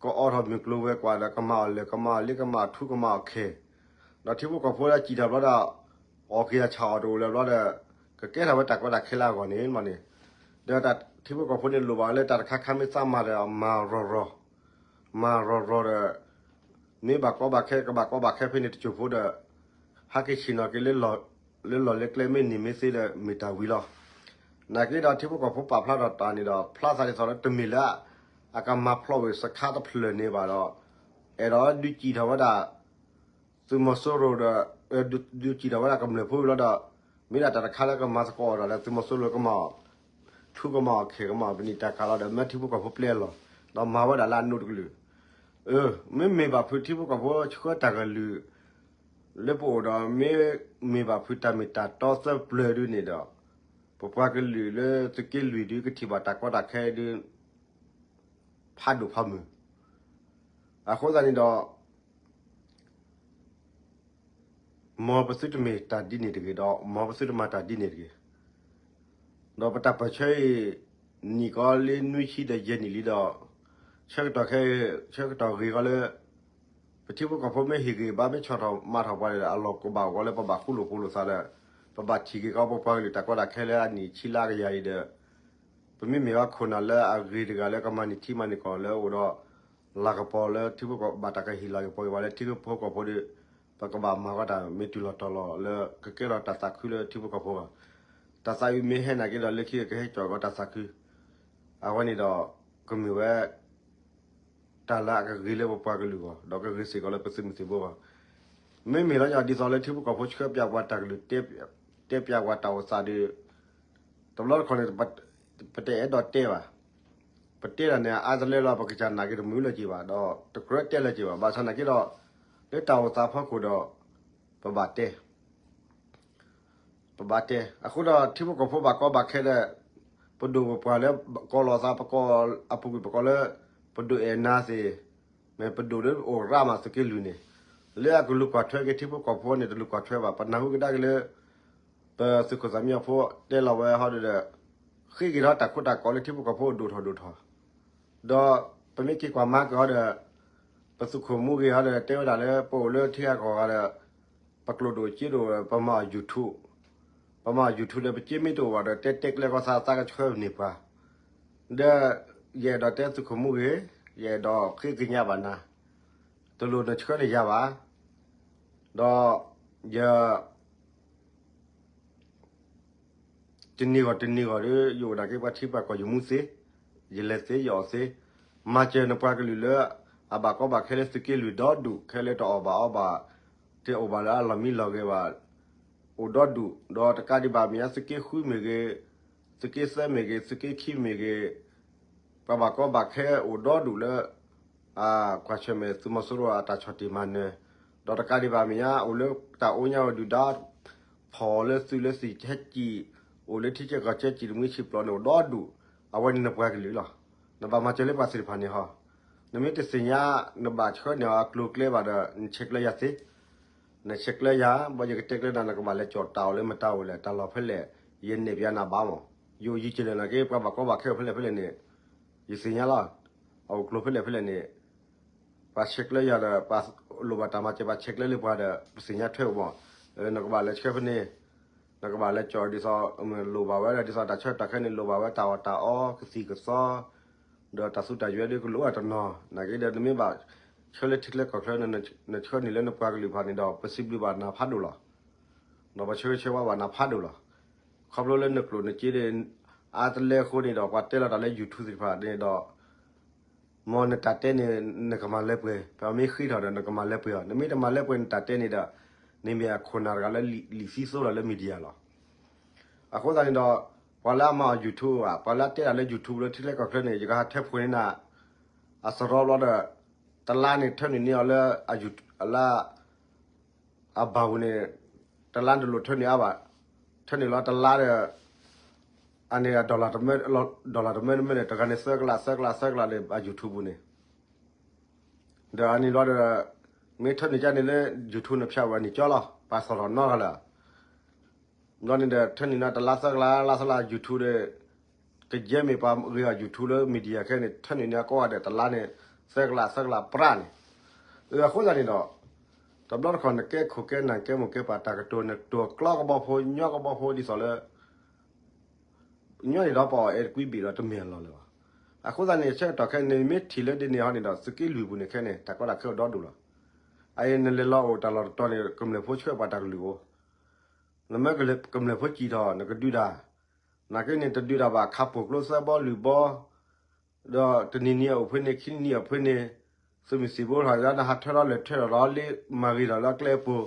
ကအိးထီၣ်မုၢ်ကျိၤဝဲၤကွာ်ဒီး ကမၤအီၣ်လၢၢ် ကမၤအီၣ်လ့ ကမၤအီၣ်ထူ ကမၤအီၣ်ခ့ၣ်, ဒီးထံဖိကီၢ်ဖိဒီးစံၣ်ထီၣ်ဘျီဒီး အီၣ်က့ၤအဆၣ်အီၣ်တအိၣ်လၢၤဘျီဒီး ကကဲထီၣ်ဝဲတၢ်ကီတၢ်ခဲလၢအဂီၢ်န့ၣ်မ့ၢ်န့ၣ်, ဒီးထံဖိကီၢ်ဖိန့ၣ် လိၣ်ဘၣ်လၢတၢ်တခါခါမ့ၢ်သးမၤဒီး မၤရီၤရီၤ, မၤရီၤရီၤဒီး မ့ၢ်ဘၣ်ကီဘၣ်ခဲ ကဘၣ်ကီဘၣ်ခဲဖဲန့ၣ်တစိၢ်ဖိဒီး ဟဲက့ၤဆ့ၣ်နီၤက့ၤ လၢလီၢ်လၢကျဲမ့ၢ်န့ၢ်မ့ၢ်သ့ဒီး မ့ၢ်တၢ်ဝံၤလီၤ. နာ်က့ဒီးထံဖိကီၢ်ဖိပာ်ဖျါထီၣ်တၢ်န့ၣ်ဒီး ဖျါသးဒ်သိးလၢတမ့ၢ်လၢ အကမၤဖျိးဝဲစခါတဖျၢၣ်န့ၣ်ဘၣ်ဒီး အဲၣ်ဒိးဒုးစံၣ်ထီၣ်ဝဲဒၣ် သုးမီၤစိရိၤဒီး ဒုးစံၣ်ထီၣ်ဝဲဒၣ်ကမျၢၢ်ဖိလီၤဒီး မ့ၢ်ဒၣ်တၢ်တခါလၢကမၤသကိးအီၤဒီးလၢသုးမီၤစိရိၤကမၤအီၣ် ထူကမၤအီၣ်ခ့ၣ်ကမၤအီၣ် ပနံာ်တၢ်ကၤလီၤဒီး မ့ၢ်ထံဖိကီၢ်ဖိပျဲလီၤ ဒီးမၤဝဲဒၣ်လၢအနိးတကလုာ်. မ့မ့ၢ်ဘၣ်ဖုးထံဖိကီၢ်ဖိဆှၢတၢ်ကလုၢ် လၢပအိၣ်ဒီး မ့မ့ၢ်ဘၣ်ဖုးတၢ်မ့ၢ်တၢ်တီသၢပျၢၤဒုန့ၣ်ဒီး ပပှၤကလုာ်လၢသုးက့လွံၢ်ဒုကထံၣ်ဘၣ်တၢ်ကီတၢ်ခဲဒု ဖးဒိၣ်ဖးမုၢ်. အဃိသတးန့ၣ်ဒီး မ်ပသုတမ့ၢ်တၢ်ဒ်န့ၣ်တဂ့ၤဒီး မ်ပသုတမၤတၢ်ဒ်န့ၣ်တဂ့ၤ. ဒီးပတၢ်ပၢၢ်ဆၢအံၤ နံၣ်ကီလၢနွံဆံဒီးယဲၢ်နံၣ်လံဒီး ဆၢကတီၢ်ခဲ ဆၢကတီၢ်ဂ့ၤကီလၢ ပထံဖိကီၢ်ဖိမ့ၢ်ဟ့ၣ်ဂ့ၤဘၣ် မ့ၢ်ဆီၣ်ထီၣ်မၤထီၣ်ပှၤန့ၣ်ဒီး အလီၢ်ကဘၣ်အိၣ်ကီလၢပဘၣ်ဃူလိာ်ဖိးလိာ်သးဒီး ပဘၣ်ထံၣ်က့ၤကီပပှၤကလုာ်တၢ်ကီတၢ်ခဲလၢအနံၣ်ဆံလၢကယၤအံၤဒီး ပမ့မ့ၢ်ဝဲခိၣ်နၢ်လၢအဂ့ၤတဂၤလၢကမၤန့ၢ်ထံမၤန့ၢ်ကီၢ်လၢအိၣ်ဒီး လၤကပီၤလၢထံဖိကီၢ်ဖိဘၣ်တၢ်ကဟ့ၣ်လီၤက့ၤပှၤဂ့ၤ ပှၤလၢထံဖိကီၢ်ဖိဒီး ပကဘၣ်မၤကီတၢ်မ့ၢ်တုၤလီၤတီၤလီၤလၢကကဲထီၣ်တၢ်သးခုလၢထံဖိကီၢ်ဖိဂီၢ်. တၢ်သးအုးမ့ၢ်ဟဲနာ်က့ဒီးလၢခံကဟဲကၠီၣ်ကီတၢ်သးခု အဝဲန့ၣ်ဒီး ကမ့ၢ်ဝဲ တၢ်လၢအကဂ့ၤလၢပပှၤကလုာ်ဂီၢ် ဒီးကဂ့ၤစ့ၢ်ကီးလၢပသုးမုၢ်သံၣ်ဘိဂီၢ်. မ့မ့ၢ်လီၤညီဒ်သိးလၢထံဖိကီၢ်ဖိဆှၢပၠးပှၤတၢ်ကလုၢ် တဲပၠးပှၤတၢ်အိၣ်သးဒီး တဘျီတခီၣ်န့ၣ် ပတအဲၣ်ဒိးတဲဘၣ်. ပတဲတၢ်န့ၣ် အါတလၢလီၤ ပကစၢ်နာ်က့တမုာ်လၢၤက့ၤဘၣ် ဒီးတကြၢးတဲလၢၤက့ၤဘၣ်. ဘၣ်ဆၣ်နာ်က့ဒီး လၢတၢ်အိၣ်သးဖီခိၣ်ဒီး ပဘၣ်တဲ ပဘၣ်တဲ အဃိဒီးထံဖိကီၢ်ဖိဘၣ်ကီဘၣ်ခဲဒီး ပဒိၣ်ပပှၢ်လၢကီလီၤသး ပကီအပူၤကွံာ် ပကီလၢ ပဒိၣ်အဲၣ်နၤသ့ၣ် မ့ၢ်ပဒိၣ်လၢအိၣ်ရၣ်မးသုးက့လွံၢ်န့ၣ် လၢအကလူၤကွၢ်ထွဲက့ၤထံဖိကီၢ်ဖိန့ၣ် တလူၤကွၢ်ထွဲဘၣ်. ပနၢ်ဟူကဒါက့ၤလၢ ပသုးခိၣ်သးမံအဖိတဲလီၤဝဲဟီဒီး ဃ့က့ၤထီၣ်တၢ်ခိတၢ်ကီလၢထံဖိကီၢ်ဖိဒိၣ်ထီၣ်ဒိၣ်ထီၣ် ဒီးပမ့ၢ်က့ၤကွၢ်မၤက့ၤဟီဒီး ပသုးခိၣ်မူဂ့ၤဟီဒီး တဲဝဲဒၣ်လၢပအိၣ်လၢထံဂၤကီၢ်ဂၤဒီး ပကျိၣ်ဒိၣ်စ့ဒိၣ် ပမၤအီၣ် YouTube ပမၤအီၣ် YouTube ဒီး ပစ့မ့ၢ်တအိၣ်ဘၣ်ဒီး တဲတဲကျဲကီသး သးကဆှၢန့ၢ်ပှၤ ဒီး ယအဲၣ်ဒိးတဲသုးခိၣ်မူဂ့ၤ, ယအဲၣ်ဒိးဃ့ကညးဘၣ်နၤ, တလိၣ်နဆှၢန့ၢ်ယၤဘၣ်, ဒီးယ တနံၤဂီၢ်တနံၤဂီၢ်ဒီး ယအိၣ်ဒၣ်က့ၤပှၤထံပှၤကီၢ် ယမူသ့, ယလဲၤသ့ ယအီၣ်သ့, မၤစၢၤနပှၤကလုာ်လၢ အဘၣ်ကီဘၣ်ခဲလၢသုးက့လွံၢ်ဒီဒူၣ်, ခဲလၢတအီၣ်ဘၣ်အီဘၣ်, တအိၣ်ဘၣ်လၢအလီၢ်မံလီၢ်ဂဲၤဘၣ်, အိၣ်ဒီဒူၣ်, ဒီးတကးဒံးဘၣ်မ့ၢ်ညါ သုးက့ဃုမ့ၢ်ဂ့ၤ, သုးက့သၢမ့ၢ်ဂ့ၤ, သုးက့ခံမ့ၢ်ဂ့ၤ, ပှၤဘၣ်ကီဘၣ်ခဲအိၣ်ဒီဒူၣ်လၢ ကွၢ်ဆၢၣ်မဲာ်သုးမီၤစိရိၤအတၢ်ဆီၣ်တံၢ်မၤနၢၤ, ဒီးတကးဒံးဘၣ်မ့ၢ်ညါ အိၣ်လၢတၢ်အိၣ်ညါဝဲဒုၣ်ဒါ ဖီၣ်လၢသုးလၢသံၣ်ဟဲစံၣ်, အိၣ်လၢထံဆၢကီၢ်ဆၢစံၣ်တမှံဆံၣ်ပျီန့ၣ် အိၣ်ဒီဒူၣ်, အဝဲန့ၣ်နပှၤကလုာ်လီၤ. နဘၣ်မၤစၢၤလၢပှၤသ့ၣ်တဖၣ်န့ၣ်ဟီ, နမ့ၢ်တသ့ၣ်ညါ နဘၣ်ဆှၢန့ၢ်အီၤအကျိၤအကျဲဘၣ်ဒီး နဆဲးကျၢယၤသ့, နဆဲးကျၢယၤ ဘၣ်ယကတဲကျၢနၤ နကဘၣ်လဲၤကၠီၣ်တၢ်အီၣ်လၢမတၤအိၣ်လဲၣ် တၢ်လီၢ်ဖဲလဲၣ်, ယနဲၣ်ပျးနၤဘၣ်မး, ယအိၣ်ယံၤကလဲၣ်နာ်က့ ပှၤဘၣ်ကီဘၣ်ခဲအိၣ်ဖဲလဲၣ်ဖဲလဲၣ်န့ၣ်, ယသ့ၣ်ညါလီၤ, အအိၣ်ကျိၤဖဲလဲၣ်ဖဲလဲၣ်န့ၣ် ပှၤဆဲးကျၢယၤဒီး ပှၤလိၣ်ဘၣ်တၢ်မၤစၢၤ ပှၤဆဲးကျၢလၢပှၤဒီး ပသ့ၣ်ညါထွဲအိၣ်မး, နကဘၣ်လဲၤဆှၢဖဲန့ၣ်, နကဘၣ်လဲၤကၠီၣ်ဒ်သိး လိၣ်ဘၣ်ဝဲဒၣ်ဒ်သိးတၢ်ဆၢကတီၢ်ခဲန့ၣ် လိၣ်ဘၣ်ဝဲတၢ်အီၣ်တၢ်အီ ကသံၣ်ကသီ ဒီးတၢ်သူတၢ်ယွဲဒ်ကလိၣ်ဝဲတနီၤ, နာ်က့ဒီး နမ့ၢ်ဘၣ်ဆှၢလၢထံချၢကီၢ်ချၢန့ၣ် နဆှၢန့ၢ်လၢနပှၤကလုာ်တဖၣ်န့ၣ်ဒီး ပစံးဘျုးဘၣ်နၤဖးဒိၣ်လီၤ. ဒီးပဆၢဂ့ၤဆၢဝါဘၣ်နၤဖးဒိၣ်လီၤ. ခီဖျိလၢနကျိၣ်နစ့န့ၣ် အါတလၢအဃိန့ၣ်ဒီး ပှၤတဲလီၤတၢ်လၢ YouTube သ့ၣ်တဖၣ်န့ၣ်ဒီး မ်နတၢ်တဲန့ၣ် နကမၤလၢပှဲၤ, ပမ့ၢ်ဃ့ထီၣ်ဒီး နကမၤလၢပှဲၤအီၤ, နမ့ၢ်တမၤလၢပှဲၤနတၢ်တဲန့ၣ်ဒီး နမ့ၢ်အခိၣ်နၢ်တဂၤလၢလံာ်သံသိလီၤလၢ media လီၤ. အဃိသတးန့ၣ်ဒီး ပှၤလၢအမၤအီၣ် YouTube ဘၣ်, ပှၤလၢအတဲတၢ်လၢ YouTube လၢထံချၢကီၢ်ချၢန့ၣ် ယကဟးထၢဖှိၣ်န့ၢ်နၤ အစရီဘျီဒီး တလါန့ၣ် ထၢနုာ်န့ၢ်အီၤလၢ လၢ အဘၣ်ပူၤန့ၣ် တလါတလိၣ်ထၢနုာ်အါဘၣ်, ထၢနုာ်လီၤတလါဒီး အန့ၣ် dollar တမၢ dollar တမၢတမၢန့ၣ် တဂၤန့ၣ် သၢကလး သၢကလး သၢကလးဒီး အ YouTube ပူၤန့ၣ်, ဒီးအန့ၣ်လီၤဒီး မ့ၢ်ထၢနုာ်ကန့ၣ်လၢ YouTube န့ၣ် ဖၠးဝဲန့ၣ်ကၠီလီၤ, ပှၤသီၣ်ထီၣ်နီတဂၤလၢၤ ဘျီန့ၣ်ဒီး ထၢနုာ်န့ၢ်တလါသၢကလး လါသၢလါ YouTube ဒီး ကယဲၢ်မ့ၢ်ပှၤဂ့ၤအီၤ YouTube လၢ media ခဲန့ၣ် ထၢနုာ်န့ၢ်အကိးဂၤဒဲးတလါန့ၣ် သၢကလး သၢကလးပြးန့ၣ်. အဃိသတးန့ၣ်ဒီး တဘျီတခီၣ် နကဲခိၣ်ကဲနၢ် ကဲမိၢ်ကဲပၢ်တၢ်ကတိၤ နတိၤကျီကဘီဖိ ညီကဘီဖိဒ်သိးလၢ ညီန့ၣ်ဒီး ပအီၣ်အဲတကွံဘ့ၣ်ဒီး တမ့ၢ်အလီၢ်လၢၤဘၣ်. အဃိသတးန့ၣ် ဆၢကတီၢ်ခဲအံၤ နမ့ၢ်ထံၣ်လၢဒ်န့ၣ်ဟီန့ၣ်ဒီး သုးက့လွံၢ်ပူၤန့ၣ်ခဲန့ၣ် တၢ်ကီတၢ်ခဲအိၣ်ဒီဒူၣ်လီၤ. အအံၤ နလဲၤလီၤအိၣ်တၢ်လီၢ်တတီၤန့ၣ် ကမျၢၢ်ဖိဆှၢပှၤတၢ်ကလုၢ်အိၣ်, နမ့ၢ်ကမျၢၢ်ဖိစံၣ်ထီၣ် နကဒုးတၢ်, နာ်က့န့ၣ် တဒုးတၢ်ဘၣ် ခးပိာ်ကျိသၢဘီလွံၢ်ဘီ ဒီးတနံၤနံၤအအိၣ်ဖဲန့ၣ် ခံနံၤနံၤအအိၣ်ဖဲန့ၣ်, သုးမုၢ်သံၣ်ဘိထီၣ် နဟးထၢထီၣ်လဲၤထၢထီၣ်လီၤလၢ မၤဂ့ၤထီၣ်လၢကျဲအပူၤ,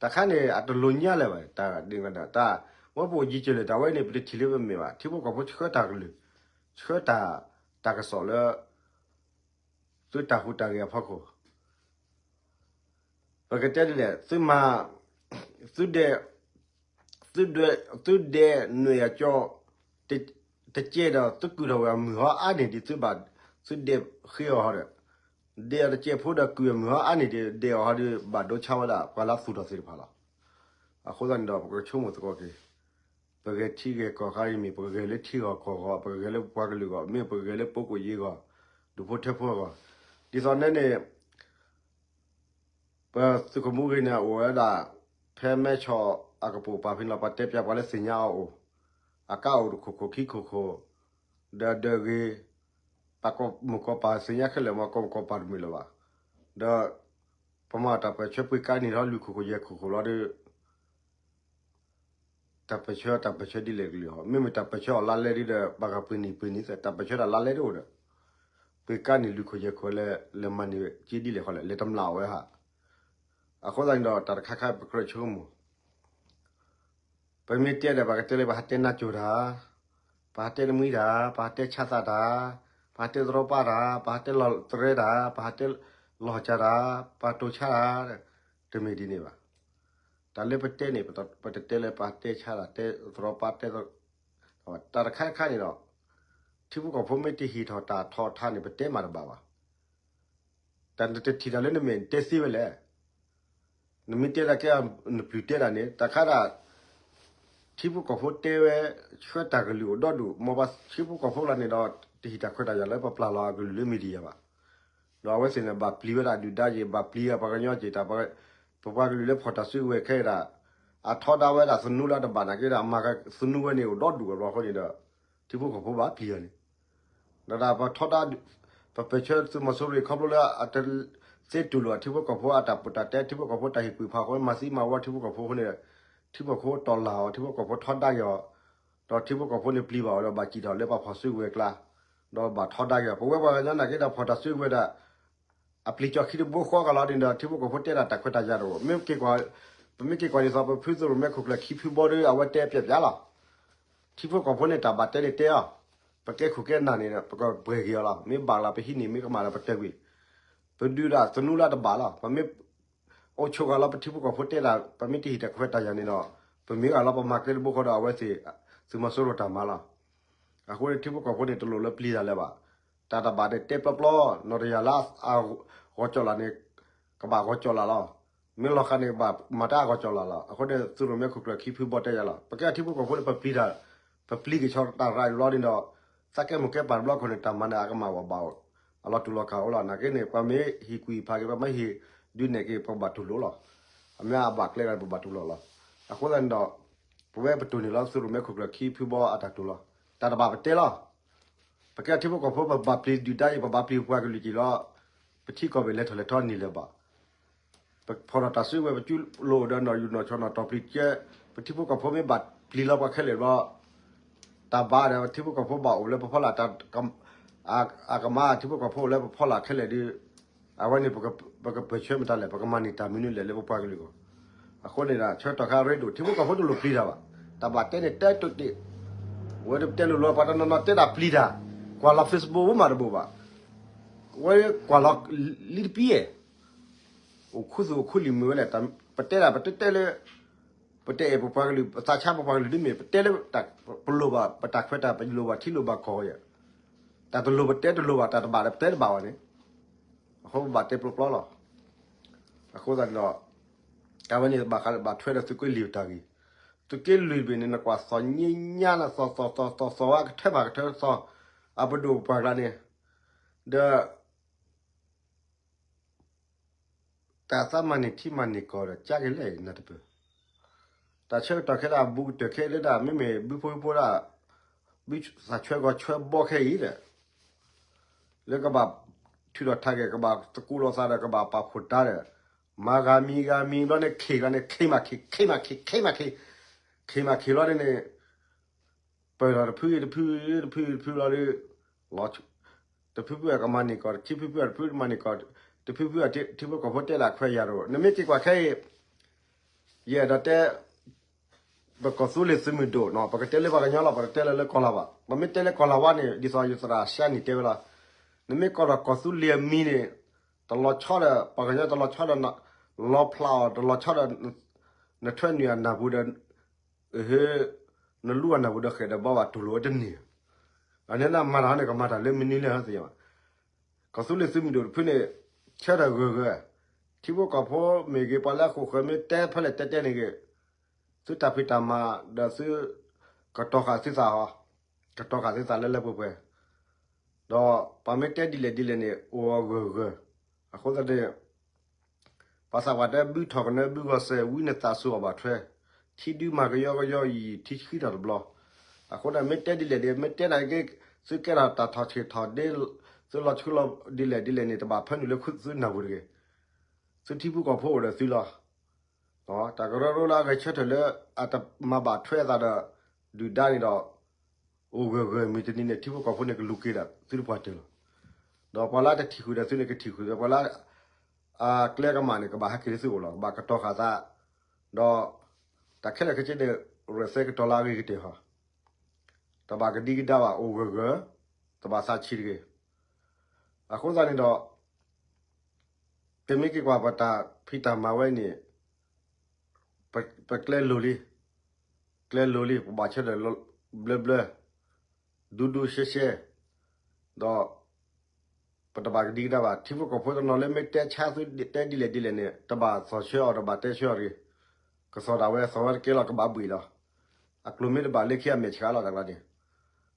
တၢ်ခါန့ၣ် အတလိၤညါလၢၤဘၣ် တၢ်ဒ်န့ၣ် တၢ်ဝဲပအိၣ်ယံၤစၢၤလၢၤ တၢ်ဝဲန့ၣ် ပတထံၣ်လၢပမဲာ်ဘၣ် ထံဖိကီၢ်ဖိဆှၢတၢ်ကလုၢ်, ဆှၢတၢ်, တၢ်ကစီၣ်လၢ သုတၢ်ဟူးတၢ်ဂဲၤအဖီခိၣ် ပကတဲဒ်လဲၣ် သုမၤ, သုဒဲး, သုဒဲး, သုဒဲးနွဲၣ်အကၠီ, တကဲဒီးသုကုၢ်ထီၣ်ဝဲအမုၢ်ဟီအါန့ၢ်ဒ်သုဘၣ်, သုဒဲးဃ့အီၤဟီဒီး, ဒဲးအီၤတကဲဖိဒီးကုၢ်အမုၢ်ဟီအါန့ၢ်ဒ် ဒဲးအီၤဟီဒီးဘၣ်ဒိဆါဝဲဒၣ် ပှၤလၢသူၣ်ထီၣ်သ့ၣ်တဖၣ်လီၤ. အဃိသတးန့ၣ်ဒီး ပကဆိကမိၣ်သကိးက့ၤ ပဂဲၤထံဂဲၤကီၢ်ခါအံၤမ့ၢ် ပကဂဲၤလၢထံဂီၢ်ကီၢ်ဂီၢ် ပကဂဲၤလၢပပှၤကလုာ်ဂီၢ် မ့ၢ်ပကဂဲၤလၢပိကိၣ်ယ့ဂီၢ်, ဒူၣ်ဖိထၢဖိအဂီၢ်, ဒ်သိးန့ၣ်န့ၣ် ပသုးခိၣ်မူဂ့ၤန့ၣ် အိၣ်ဝဲဒၣ် ဖဲမဲဆီၣ်အကပိာ်ပာ်ဖဲန့ၣ်လီၤ ပှၤတဲပၠးပှၤလၢသ့ၣ်ညါအီၤအိၣ်, အကါအိၣ်တခိၣ်ခိၣ်ခံခိၣ်ခိၣ်, ဒီးဒၢးဂ့ၤ, ပှၤကိးမုၢ်ကိးပၢ်သ့ၣ်ညါခဲလၢာ်မ့ၢ် ကိးမုၢ်ကိးပၢ်တမုာ်လၢၤဘၣ်, ဒီး ပမၤတၢ်ပၢၢ်ဆၢပှ့ၤကါနံၣ်ထီၣ်လွံၢ်ခိၣ်ခိၣ်ယဲၢ်ခိၣ်ခိၣ်လီၤဒီး တၢ်ပၢၢ်ဆၢ တၢ်ပၢၢ်ဆၢဒ်လဲၣ်ကလုာ်ဟီ, မ့မ့ၢ်တၢ်ပၢၢ်ဆၢအီၤလါလဲဒီး ပှၤဂၤပှ့ၤနံၣ်ပှ့ၤနံၣ်သ့ၣ် တၢ်ပၢၢ်ဆၢတၢ်လါလဲတအိၣ်ဒီး ပှ့ၤကါနံၣ်လွံၢ်ခိၣ်ယဲၢ်ခိၣ်လဲၣ် လဲၤမၤန့ၢ်က့ဒ်လဲၣ်ဃီလဲၣ် လဲၤတမျၢ်အီၤဝဲဟး, အဃိသတးန့ၣ်ဒီး တၢ်တခါခါပကြၢးဆိကမိၣ် ပမ့ၢ်တဲဒီး ပှၤကတဲလၢပဟးတဲနါစိၤတၢ်, ပဟးတဲနမှံတၢ်, ပဟးတဲဆါသၣ်တၢ်, ပဟးတဲသရီပၢ်တၢ်, ပဟးတဲလီၤသရဲတၢ်, ပဟးတဲလီၤစၢ်တၢ်, ပှၤတိၤဆါတၢ်, တမ့ၢ်ဒ်န့ၣ်ဘၣ်. တၢ်လၢပတဲန့ၣ် ပတတဲလၢပဟးတဲဆါတၢ် တဲသရီပၢ်တဲ, တၢ်တခါတခါန့ၣ်ဒီး ထံဖိကီၢ်ဖိမ့ၢ်တဟ့ၣ်ထီၣ်တၢ်ထီၣ်ထါန့ၣ် ပတဲမးတဘၣ်ဘၣ်. တၢ်နတထံၣ်တၢ်လၢနမဲာ်နတဲသ့ဝဲလဲၣ်. နမ့ၢ်တဲဒၣ်ကဲ နပျုၤတဲဒၣ်န့ၣ် တၢ်ခါဒၣ် ထံဖိကီၢ်ဖိတဲဝဲ ဆှၢတၢ်ကလုၢ်အိၣ်ဒီဒူၣ် မ်ပှၤထံဖိကီၢ်ဖိလီၤန့ၣ်ဒီး တဟ့ၣ်တၢ်ခွဲးတၢ်ယာ်လၢပပျၢ်လီၤအကလုၢ်လၢ media ဘၣ်. ဒီးအဝဲသ့ၣ်န့ၣ် ဘၣ်ပျံၤဝဲဒၣ်ဒုၣ်ဒါယ့ၣ် ဘၣ်ပျံၤပှၤကညီက့ၢ်တၢ် ပပှၤကလုာ်လၢဖီၣ်တၢ်စုကဝဲၤခဲအံၤဒၣ် အထီဒါဝဲဒၣ်သနူလၢတဘၣ်နာ်က့ဒၣ် အမၤသနူဝဲန့ၣ်အိၣ်ဒီဒူၣ်အဘျီအဃိန့ၣ်ဒီး ထံဖိကီၢ်ဖိဘၣ်ပျံၤအီၤန့ၣ် ဒီးဒၣ်ပထီဒါ ပပၢၢ်ဆၢသုးမီၤစိရိၤခီဖျိလၢအတသ့တူၢ်လိာ်ထံဖိကီၢ်ဖိအတၢ်ပူတၢ်တဲ ထံဖိကီၢ်ဖိတၢ်ဟ့ၣ်ကွံာ်ဖးဃီ မၤသံမၤဝီထံဖိကီၢ်ဖိအဃိန့ၣ် ထံဖိကီၢ်ဖိတီၢ်လၢ်အီၤ ထံဖိကီၢ်ဖိထီဒါက့ၤအီၤ ဒီးထံဖိကီၢ်ဖိန့ၣ်ပျံၤဘၣ်အီၤဒီးဘၣ်စံၣ်ထီၣ်လၢပှၤဖီၣ်စုကဝဲၤကျါ ဒီးဘၣ်ထီဒါက့ၤအီၤ ပဝဲပှၤကညီနာ်က့ဒီးဖီၣ်တၢ်စုကဝဲၤဒၣ် အပျံၤကၠီခံတဘိဃီကလီၤန့ၣ်ဒီး ထံဖိကီၢ်ဖိတဲဒၣ်တၢ်ခွဲးတၢ်ယာ်တအိၣ် မ့ၢ်က့ၤကွၢ် ပမ့ၢ်က့ၤကွၢ်ဒ်သိးပဖုသုးရိၣ်မဲခိၣ်ကျၢၢ်ခံဖုဘီဒီး အဝဲတဲပျဲးပျဲးလီၤ. ထံဖိကီၢ်ဖိန့ၣ်တၢ်ဘၣ်တဲန့ၣ်တဲအီၤ, ပကဲခိၣ်ကဲနၢ်န့ၣ် ပကပှဲၤက့ၤအီၤလီၤ. မ့ၢ်ဘၣ်လီၤပဟံးန့ၢ် မ့ၢ်ကမၣ်လီၤပတဲာ်ကွံာ်, ပဒုးဒၣ်သနူလၢတဘၣ်လီၤ. ပမ့ၢ်အိၣ်ဆိးဂၤလီၤ ပထံဖိကီၢ်ဖိတဲဒၣ် ပမ့ၢ်တဟ့ၣ်တၢ်ခွဲးတၢ်ယာ်န့ၣ်ဒီး ပမ့ၢ်ဂၤလီၤပမၤကျဲတဘိဃီဒီး အဝဲသ့ၣ် သုးမီၤစိရိၤတၢ်မၤလီၤ. အဃိန့ၣ်ထံဖိကီၢ်ဖိန့ၣ် တလိၣ်လၢပျံၤတၢ်လၢၤဘၣ်. တၢ်တဘၣ်န့ၣ်တဲပျီပျီ, နီၢ်တယၢ်လၢအဂီၤကၠီၣ်လၢ်န့ၣ် ကဘၣ်ဂီၤကၠီၣ်လၢ်လီၤ. မ့ၢ်လီၤဃာ်န့ၣ် ကဘၣ်မၤတၢ်အဂီၤကၠီၣ်လၢ်လီၤ. အဃိန့ၣ် သုးရိၣ်မဲခိၣ်ကျၢၢ်ခံဖုဘီတဲယၤလီၤ. ပကဲထံဖိကီၢ်ဖိန့ၣ် ပပျံၤတၢ်, ပပျံၤက့ၤဆီတၢ်ရၤလီၤန့ၣ်ဒီး သးကဲမိၢ်ကဲပၢ်တဘျီခိၣ်န့ၣ် တၢ်မၤန့ၣ် အကမၣ်ဝဲဘၣ်အိၣ်, အလီၤတူၢ်လီၤကာ်အိၣ်လီၤ. နာ်က့န့ၣ် ပှၤမ့ၢ်ဟ့ၣ်ကွံာ်ဖးက့ၤ ပှၤမ့ၢ်ဟ့ၣ်ဒုးနဲၣ်က့ၤ ပဘၣ်တူၢ်လိာ်လီၤ. အမ့ၢ်အဘၣ်ကျဲဂၤန့ၣ် ပဘၣ်တူၢ်လိာ်လီၤ. အဃိသတးန့ၣ်ဒီး ပဝဲပတိၢ်န့ၢ်လီၤ သုးရိၣ်မဲခိၣ်ကျၢၢ်ခံဖုဘီအတၢ်တိၢ်လီၤ. တၢ်တဘၣ်ပတဲလီၤ. ပကဲထံဖိကီၢ်ဖိ ပဘၣ်ပျံၤဒုၣ်ဒါအံၤ ပဘၣ်ပျံၤပပှၤကလုာ်က့ၤလီၤ. ပထံကီၢ်ဘ့ၣ်လဲၤထီၣ်လဲၤထီၣ်န့ၢ်လၢၤဘၣ်. ပဖီၣ်ထီၣ်တၢ်စုကဝဲၤ ပကၠူလိာ်ဒီးနီၢ်ယူၢ်နီၢ်ဆီနီၢ်တီၢ်ပျံၤကဲ, ပထံဖိကီၢ်ဖိမ့ၢ်ဘၣ်ပျံၤလီၤပှၤခဲလၢာ်ဘျီ တၢ်ဘၣ်ဒီး ပထံဖိကီၢ်ဖိဘၣ်အိၣ်လၢပဖီလာ် အကမၤ ထံဖိကီၢ်ဖိအိၣ်လၢပဖီလာ်ခဲလၢာ်ဒီး အဝဲန့ၣ် ပကပၢၢ်ဆၢမတၤလဲၣ် ပကမၤန့ၢ်တၢ်မနုၤလဲၣ်လၢပပှၤကလုာ်အဂီၢ်. အဃိန့ၣ်ဒီး ဆၢကတီၢ်ခါရ့ဒိၣ် ထံဖိကီၢ်ဖိတလိၣ်ပျံၤတၢ်ဘၣ်. တၢ်ဘၣ်တဲန့ၣ်တဲတိာ်တ့ၢ်, ဝဲတတဲလိၤလိၤ ပှၤတနီၤနီၤတဲဒၣ်ပျံၤတၢ်, ကွၢ်လီၤ Facebook မးတဘိးဘၣ်. ဝဲကွၢ်လီၤလံတပံၤဧါ, အိၣ်ခူသူၣ်အိၣ်ခူလံာ်မုာ်ဝဲလဲၣ်, ပတဲဒၣ် ပတတဲလၢ ပတအဲၣ်ပပှၤကလုာ် ပသးဆါပပှၤကလုာ်ဒ်မ့ၢ် ပတဲလၢ ပလိၣ်ဘၣ် ပတၢ်ခွဲးတၢ် ပလိၣ်ဘၣ်ထံလိၣ်ဘၣ်ကီၢ်ဧါ, တၢ်တလိၣ်ပတဲတလိၣ်ဘၣ် တၢ်တဘၣ်ဒီးပတဲတဘၣ်ဘၣ်န့ၣ်, အဃိပဘၣ်တဲပျီပျီလီၤ. အဃိသတးန့ၣ်ဒီး တၢ်ဝဲန့ၣ်ဘၣ်ဃးဘၣ်ထွဲဒီးသုးက့လွံၢ်တၢ်ဂ့ၢ်, သုးက့လွံၢ်တဘ့ၣ်န့ၣ် နကွၢ်သီၣ်ညါညါနသီၣ်သီၣ်သီၣ်သီၣ်သီၣ်ဝဲကထၢဘၣ်ကထၢသီၣ် အပဒိၣ်ပပှၢ်ကျါန့ၣ် ဒီး တၢ်သးမၤန့ၢ်ထံမၤန့ၢ်ကီၢ်ဒီး ကၢ်က့ၤလဲၣ်နၢ်တပၢၢ်, တၢ်ဆၢကတီၢ်ခဲဒၣ် ဘူးကတၢၢ်ခဲလၢဒၣ် မ့မ့ၢ်ဘုဖိဖီဒၣ် ဘုသးဆှၢကီၢ်ဆှၢဘီခဲအံၤဒီး လၢကဘၣ်ထုးထီၣ်ထးက့ၤ ကဘၣ်သကိးလိာ်သးဒီး ကဘၣ်ပာ်ဖှိၣ်တၢ်ဒီး မၤဂၤမံၤဂၤမံၤဘျီန့ၣ် ခ့ၣ်ဂၤန့ၣ် ခ့မးခ့ ခ့မးခ့ ခ့မးခ့ ခ့မးခ့လီၤန့ၣ်န့ၣ် ပၢၢ်ထီၣ်တဖုတဖု တဖုတဖုလီၤဒီး တဖုဖုအကမၤန့ၢ်ကီၢ် ခံဖုဖုအတဖုမၤန့ၢ်ကီၢ် တဖုဖုအထံဖိကီၢ်ဖိတဲဒၣ်ခွဲးယာ်တအိၣ် နမ့ၢ်က့ၤကွၢ်ခဲအံၤ ယအဲၣ်ဒိးတဲ ပကီၢ်သူလ့ၤသုးမုၢ်ဒိၣ်နီၤ ပကတဲလၢပှၤကညီလီၤ ပတတဲလၢၤလၢကီၢ်လၤဝါ, ပမ့ၢ်တဲလၢကီၢ်လၤဝါန့ၣ် ဒ်သိးယသရၣ်ရှါနံၣ်တဲဝဲလီၤ, နမ့ၢ်ကိးထီၣ်ကီၢ်သူလ့ၤအမံၤန့ၣ် တလီၤဆီဒီး ပှၤကညီတလီၤဆီဒီး လီဖျးအီၤ တလီၤဆီဒီး နထွဲနုာ်အနၢ်ပူၤဒီး နလူအနၢ်ပူၤဒီးဃဲၣ်ဒီးဘီဘၣ်တူၢ်လိာ်ဝဲတန့ၢ်, အန့ၣ်နမၤတၢ်န့ၣ် ကမၤတၢ်လၢမနုၤလဲၣ်သ့ၣ်ညါဘၣ်, ကီၢ်သူလ့ၤသုးမုၢ်ဒိၣ်တဖုန့ၣ် ဆၢထၢၣ်ဂၢၢ်ဂၢၢ်, ထံဖိကီၢ်ဖိမ့ၢ်ဂ့ၤ ပှၤလၢအဃိာ်ဃၢၤမ့ၢ်တဲဖဲလဲၣ်တဲတဲန့ၣ်ဂ့ၤ, သုတၢ်ဖံးတၢ်မၤဒီးသု ကတီၤဃာ်သုသးဟီ, ကတီၤဃာ်သုသးလၢလၢပှဲၤပှဲၤ, ဒီးပှၤမ့ၢ်တဲဒ်လဲၣ်ဒ်လဲၣ်န့ၣ် အိၣ်ဂၢၢ်ဂၢၢ်, အဃိသတးန့ၣ် ပှၤသးပှၢ်တဲဘုထီၣ်ကနၢဘုဂီၤစဲး ဝံနသးစူၤအီၣ်ဘၣ်ထွဲ, ထံဒုမၤကယီကယီအံၤ ထံဆှံထီၣ်တဘျီ, အဃိန့ၣ် မ့ၢ်တဲဒ်လဲၣ်ဒ် မ့ၢ်တဲနာ်က့ သုကဲထီၣ်တၢ်ထီၣ်ဆံးထီၣ်ဒ့, သုလီၤဆှုလီၤဒ်လဲၣ်ဒ်လဲၣ်န့ၣ် တဘၣ်ဖၢနုာ်လၢသုနၢ်ပူၤတဂ့ၤ, သုထံဖိကီၢ်ဖိအိၣ်ဒီးသုလီၤ. တၢ်ကရၢကရိလၢအဂဲၤဆၢထၢၣ်လၢ အတမၤဘၣ်ထွဲအသးဒီး ဒုၣ်ဒါန့ၣ်ဒီး အိၣ်ဂၢၢ်ဂၢၢ်မုၢ်တနံၤန့ၣ် ထံဖိကီၢ်ဖိန့ၣ် ကလူၤက့ၤဒီးသုတပှၢ်တၢၢ်လီၤ. ဒီးပှၤလၢတထံၣ်ဃုာ်ဒီးသုန့ၣ် ကထံၣ်ဃုာ်ဒီး ပှၤလၢ အကျဲကမၣ်န့ၣ် ကဘၣ်ဟဲက့ၤလၢသုအိၣ်လီၤ. ကဘၣ်ကတီၤဃာ်သး, ဒီး တၢ်ခဲလၢာ်ခဲဆ့န့ၣ် ရဲၣ်သဲကတီၤလၢအဂ့ၤကတၢၢ်ဟီ, တဘၣ်ကဒံကဒါဘၣ် အိၣ်ဂၢၢ်ဂၢၢ်, တဘၣ်သးဆံးတဂ့ၤ. အဃိသတးန့ၣ်ဒီး ပမ့ၢ်က့ၤကွၢ်ပတၢ်ဖံးတၢ်မၤဝဲန့ၣ် ပကျဲလိၤလံ, ကျဲလိၤလံ ပဘၣ်ဆၢထၢၣ်ဘျၢဘျၢ, ဒူဒူရှဲရှဲ, ဒီး ပတဘၣ်ကဒံကဒါဘၣ်. ထံဖိကီၢ်ဖိတနီၤလၢမ့ၢ်တဲဆါသုတဲဒ်လဲၣ်ဒ်လဲၣ်န့ၣ် တဘၣ်သီၣ်ဆၢအီၤ တဘၣ်တဲဆၢအီၤတဂ့ၤ. ကသီၣ်ဒၣ်ဝဲ သီၣ်ဝဲတကဲလီၤ ကဘၣ်ဘှံးလီၤ. အကျိၤမ့ၢ်တဘၣ်လၢခံအမဲာ်ဆှးလီၤ တၢ်ကျါန့ၣ်.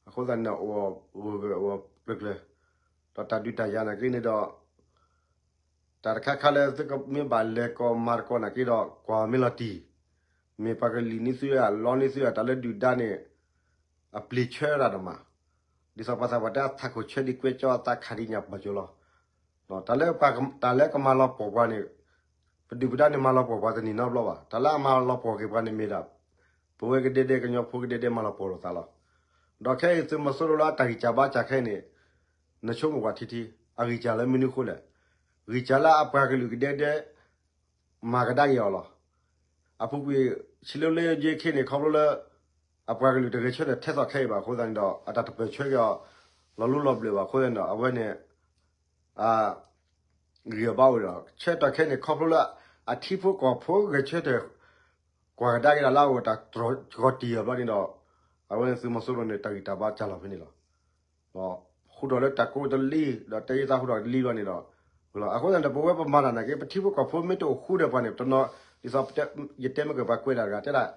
အဃိသတးန့ၣ် အိၣ်ဂၢၢ်ဂၢၢ် အိၣ်ကျၢၤကျၢၤ, ဒီးတၢ်ဒုးတၢ်ယၤနာ်က့န့ၣ်ဒီး တၢ်တခါခါလၢသုကမ့ၢ်ဘၣ်လဲၤကီၢ်မၤသကိးနာ်က့ဒီး ကွၢ်မ့ၢ်လီၤတံၢ်, မ့ၢ်ပှၤကလံၤန့ၢ်သုဧါ လီန့ၢ်သုဧါ တၢ်လၢဒုၣ်ဒါန့ၣ် အပျံၤဆၢတၢ်တမၤ, ဒ်သိးပှၤသးပှၢ်တဲအသးခိၣ်ဆၢဒံးကွဲကၠီအသးခးဒံးညၣ်ပှၢ်ကၠိလီၤ. တၢ်လၢပှၤ တၢ်လၢကမၤလီၤပှီၢ်ပှၤန့ၣ် ပဒုၣ်ပဒါန့ၣ်မၤလီၤပှီၢ်ပှၤတနံၤနီတဘျီဘၣ်. တၢ်လၢအမၤလီၤပှီၢ်က့ၤပှၤန့ၣ်မ့ၢ်ဒၣ် ပဝဲကဒဲဒဲကညီဖိကဒဲဒဲမၤလီၤပှီၢ်လိာ်သးလီၤ. ဒီးခဲအံၤသုးမီၤစိရိၤလၢအတၢ်ဂံၢ်စၢ်ဘါစၢ်ခဲအံၤန့ၣ် နဆိကမိၣ်ကွၢ်ထံထံ အဂံၢ်စၢ်လၢမနုၤအဃိလဲၣ်. ဂံၢ်စၢ်လၢအပှၤကလုာ်ကဒဲဒဲ မၤကဒါက့ၤအီၤလီၤ. အပူၤကွံာ် ဆံးလၢလၢယဲခ့န့ၣ် ခီဖျိလၢ အပှၤကလုာ်တဂဲၤဆၢထၢၣ်ထဲသိးခဲအံၤဘၣ်အဃိသတးန့ၣ်ဒီး အတၢ်တပၢၢ်ဆၢက့ၤအီၤ လီၤလိလီၤဘျၢၣ်ဘၣ်အဃိသတးန့ၣ်ဒီး အဝဲန့ၣ် အ ဂံၢ်အဘါအိၣ်ဒီး ဆၢကတီၢ်ခဲအံၤန့ၣ် ခီဖျိလၢ အထံဖိကီၢ်ဖိဂဲၤဆၢထၢၣ် ကွၢ်ကဒါက့ၤတၢ်လၢအအိၣ်တၢ်တြီၤတံၢ်အီၤဘျီန့ၣ်ဒီး အဝဲန့ၣ်သုးမီၤစိရိၤန့ၣ် တၢ်ဂံၢ်တၢ်ဘါစၢ်လီၤဖဲန့ၣ်လီၤ. ဒီးဟူးထီၣ်လၢတၢ်ကိးတလံ ဒီးတဲယသးဟူးထီၣ်တလံဘျီန့ၣ်ဒီး အဃိသတးန့ၣ်ဒီး ပဝဲပမၤတၢ်နာ်က့ ပထံဖိကီၢ်ဖိမ့ၢ်တအိၣ်ဃူဒီးပှၤန့ၣ် တနီၤ ဒ်သိး ယတဲမ့ၢ်က့ၤပှၤကွဲးတၢ်တဂၤတဲဒၣ်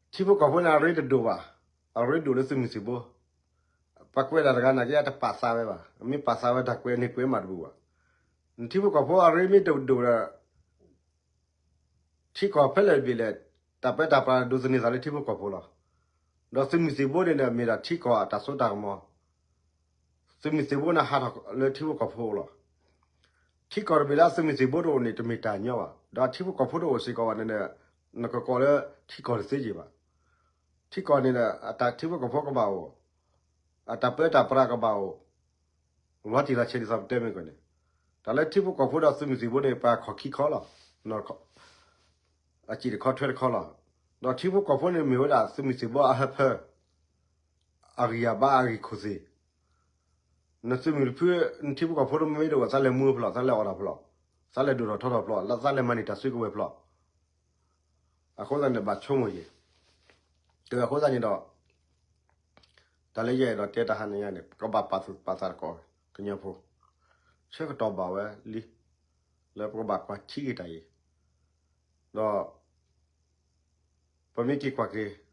ထံဖိကီၢ်ဖိန့ၣ် အရ့တဒိၣ်ဘၣ်, အရ့ဒိၣ်လၢသုးမုၢ်သံၣ်ဘိ, ပှၤကွဲးတၢ်တဂၤနာ်က့ အတပာ်သးဝဲဘၣ်, အမ့ၢ်ပာ်သးဝဲတၢ်ကွဲးန့ၣ်ကွဲးမးတဘူၣ်ဘၣ်. နထံဖိကီၢ်ဖိအရ့မ့ၢ်တဒိၣ်ဒီး ထံကီၢ်ဖဲလဲၣ်တဘ့ၣ်လဲၣ်, တၢ်ပၢတၢ်ပြးဒိးသန့ၤသးလၢထံဖိကီၢ်ဖိလီၤ. ဒီးသုးမုၢ်သံၣ်ဘိန့ၣ်ဒီး မ့ၢ်ဒၣ်ထံကီၢ်အတၢ်စိတၢ်ကမီၤ, သုးမုၢ်သံၣ်ဘိန့ၣ်ဟးထီၣ်လၢထံဖိကီၢ်ဖိလီၤ. ထံကီၢ်တဘ့ၣ်လၢသုးမုၢ်သံၣ်ဘိတအိၣ်န့ၣ် တမ့ၢ်တၢ်ညီဘၣ်, ဒီးထံဖိကီၢ်ဖိတအိၣ်စ့ၢ်ကီးဘၣ်န့ၣ်ဒီး နကကိးလၢထံကီၢ်တသ့က့ၤဘၣ်. ထံကီၢ်န့ၣ်ဒီး အတၢ်ထံဖိကီၢ်ဖိကဘၣ်အိၣ်, အတၢ်ပၢတၢ်ပြးကဘၣ်အိၣ်, လီၤတံၢ်လီၤဆဲးဒ်သိးပတဲမ့ၢ်ကီးန့ၣ်, တၢ်လၢထံဖိကီၢ်ဖိဒီးသုးမုၢ်သံၣ်ဘိန့ၣ် ပှၤခီၣ်ခံခီလီၤ, အစံၣ်တခီထွဲတခီလီၤ. ဒီးထံဖိကီၢ်ဖိန့ၣ်မ့ၢ်ဝဲဒၣ်သုးမုၢ်သံၣ်ဘိအဟၢဖၢ အဂံၢ်အဘါအဂံၢ်ခိၣ်သ့ၣ်, နသုးမုၢ်တဖု နထံဖိကီၢ်ဖိတမ့ၢ်တအိၣ် သးလဲၤမူဖျိ သးလဲၤအီၣ်တၢ်ဖျိ, သးလဲၤဒိၣ်ထီၣ်ထီထီၣ်ဖျိ, သးလဲၤမၤန့ၢ်တၢ်စုကဝဲၤဖျိ, အဃိသတးန့ၣ် ဘၣ်ဆိကမိၣ်က့ၤ, အဃိသတးန့ၣ်ဒီး တၢ်လၢယအဲၣ်ဒိးတဲတဟါညါန့ၣ် ပကဘၣ်ပာ်သူၣ်ပာ်သးသကိး ကညီဖိ, ဆၢကတီၢ်ဘၣ်ဝဲလံ, လၢပကဘၣ်ကွၢ်ထံက့ၤတၢ်အံၤ, ဒီး ပမ့ၢ်က့ၤကွၢ်က့ၤ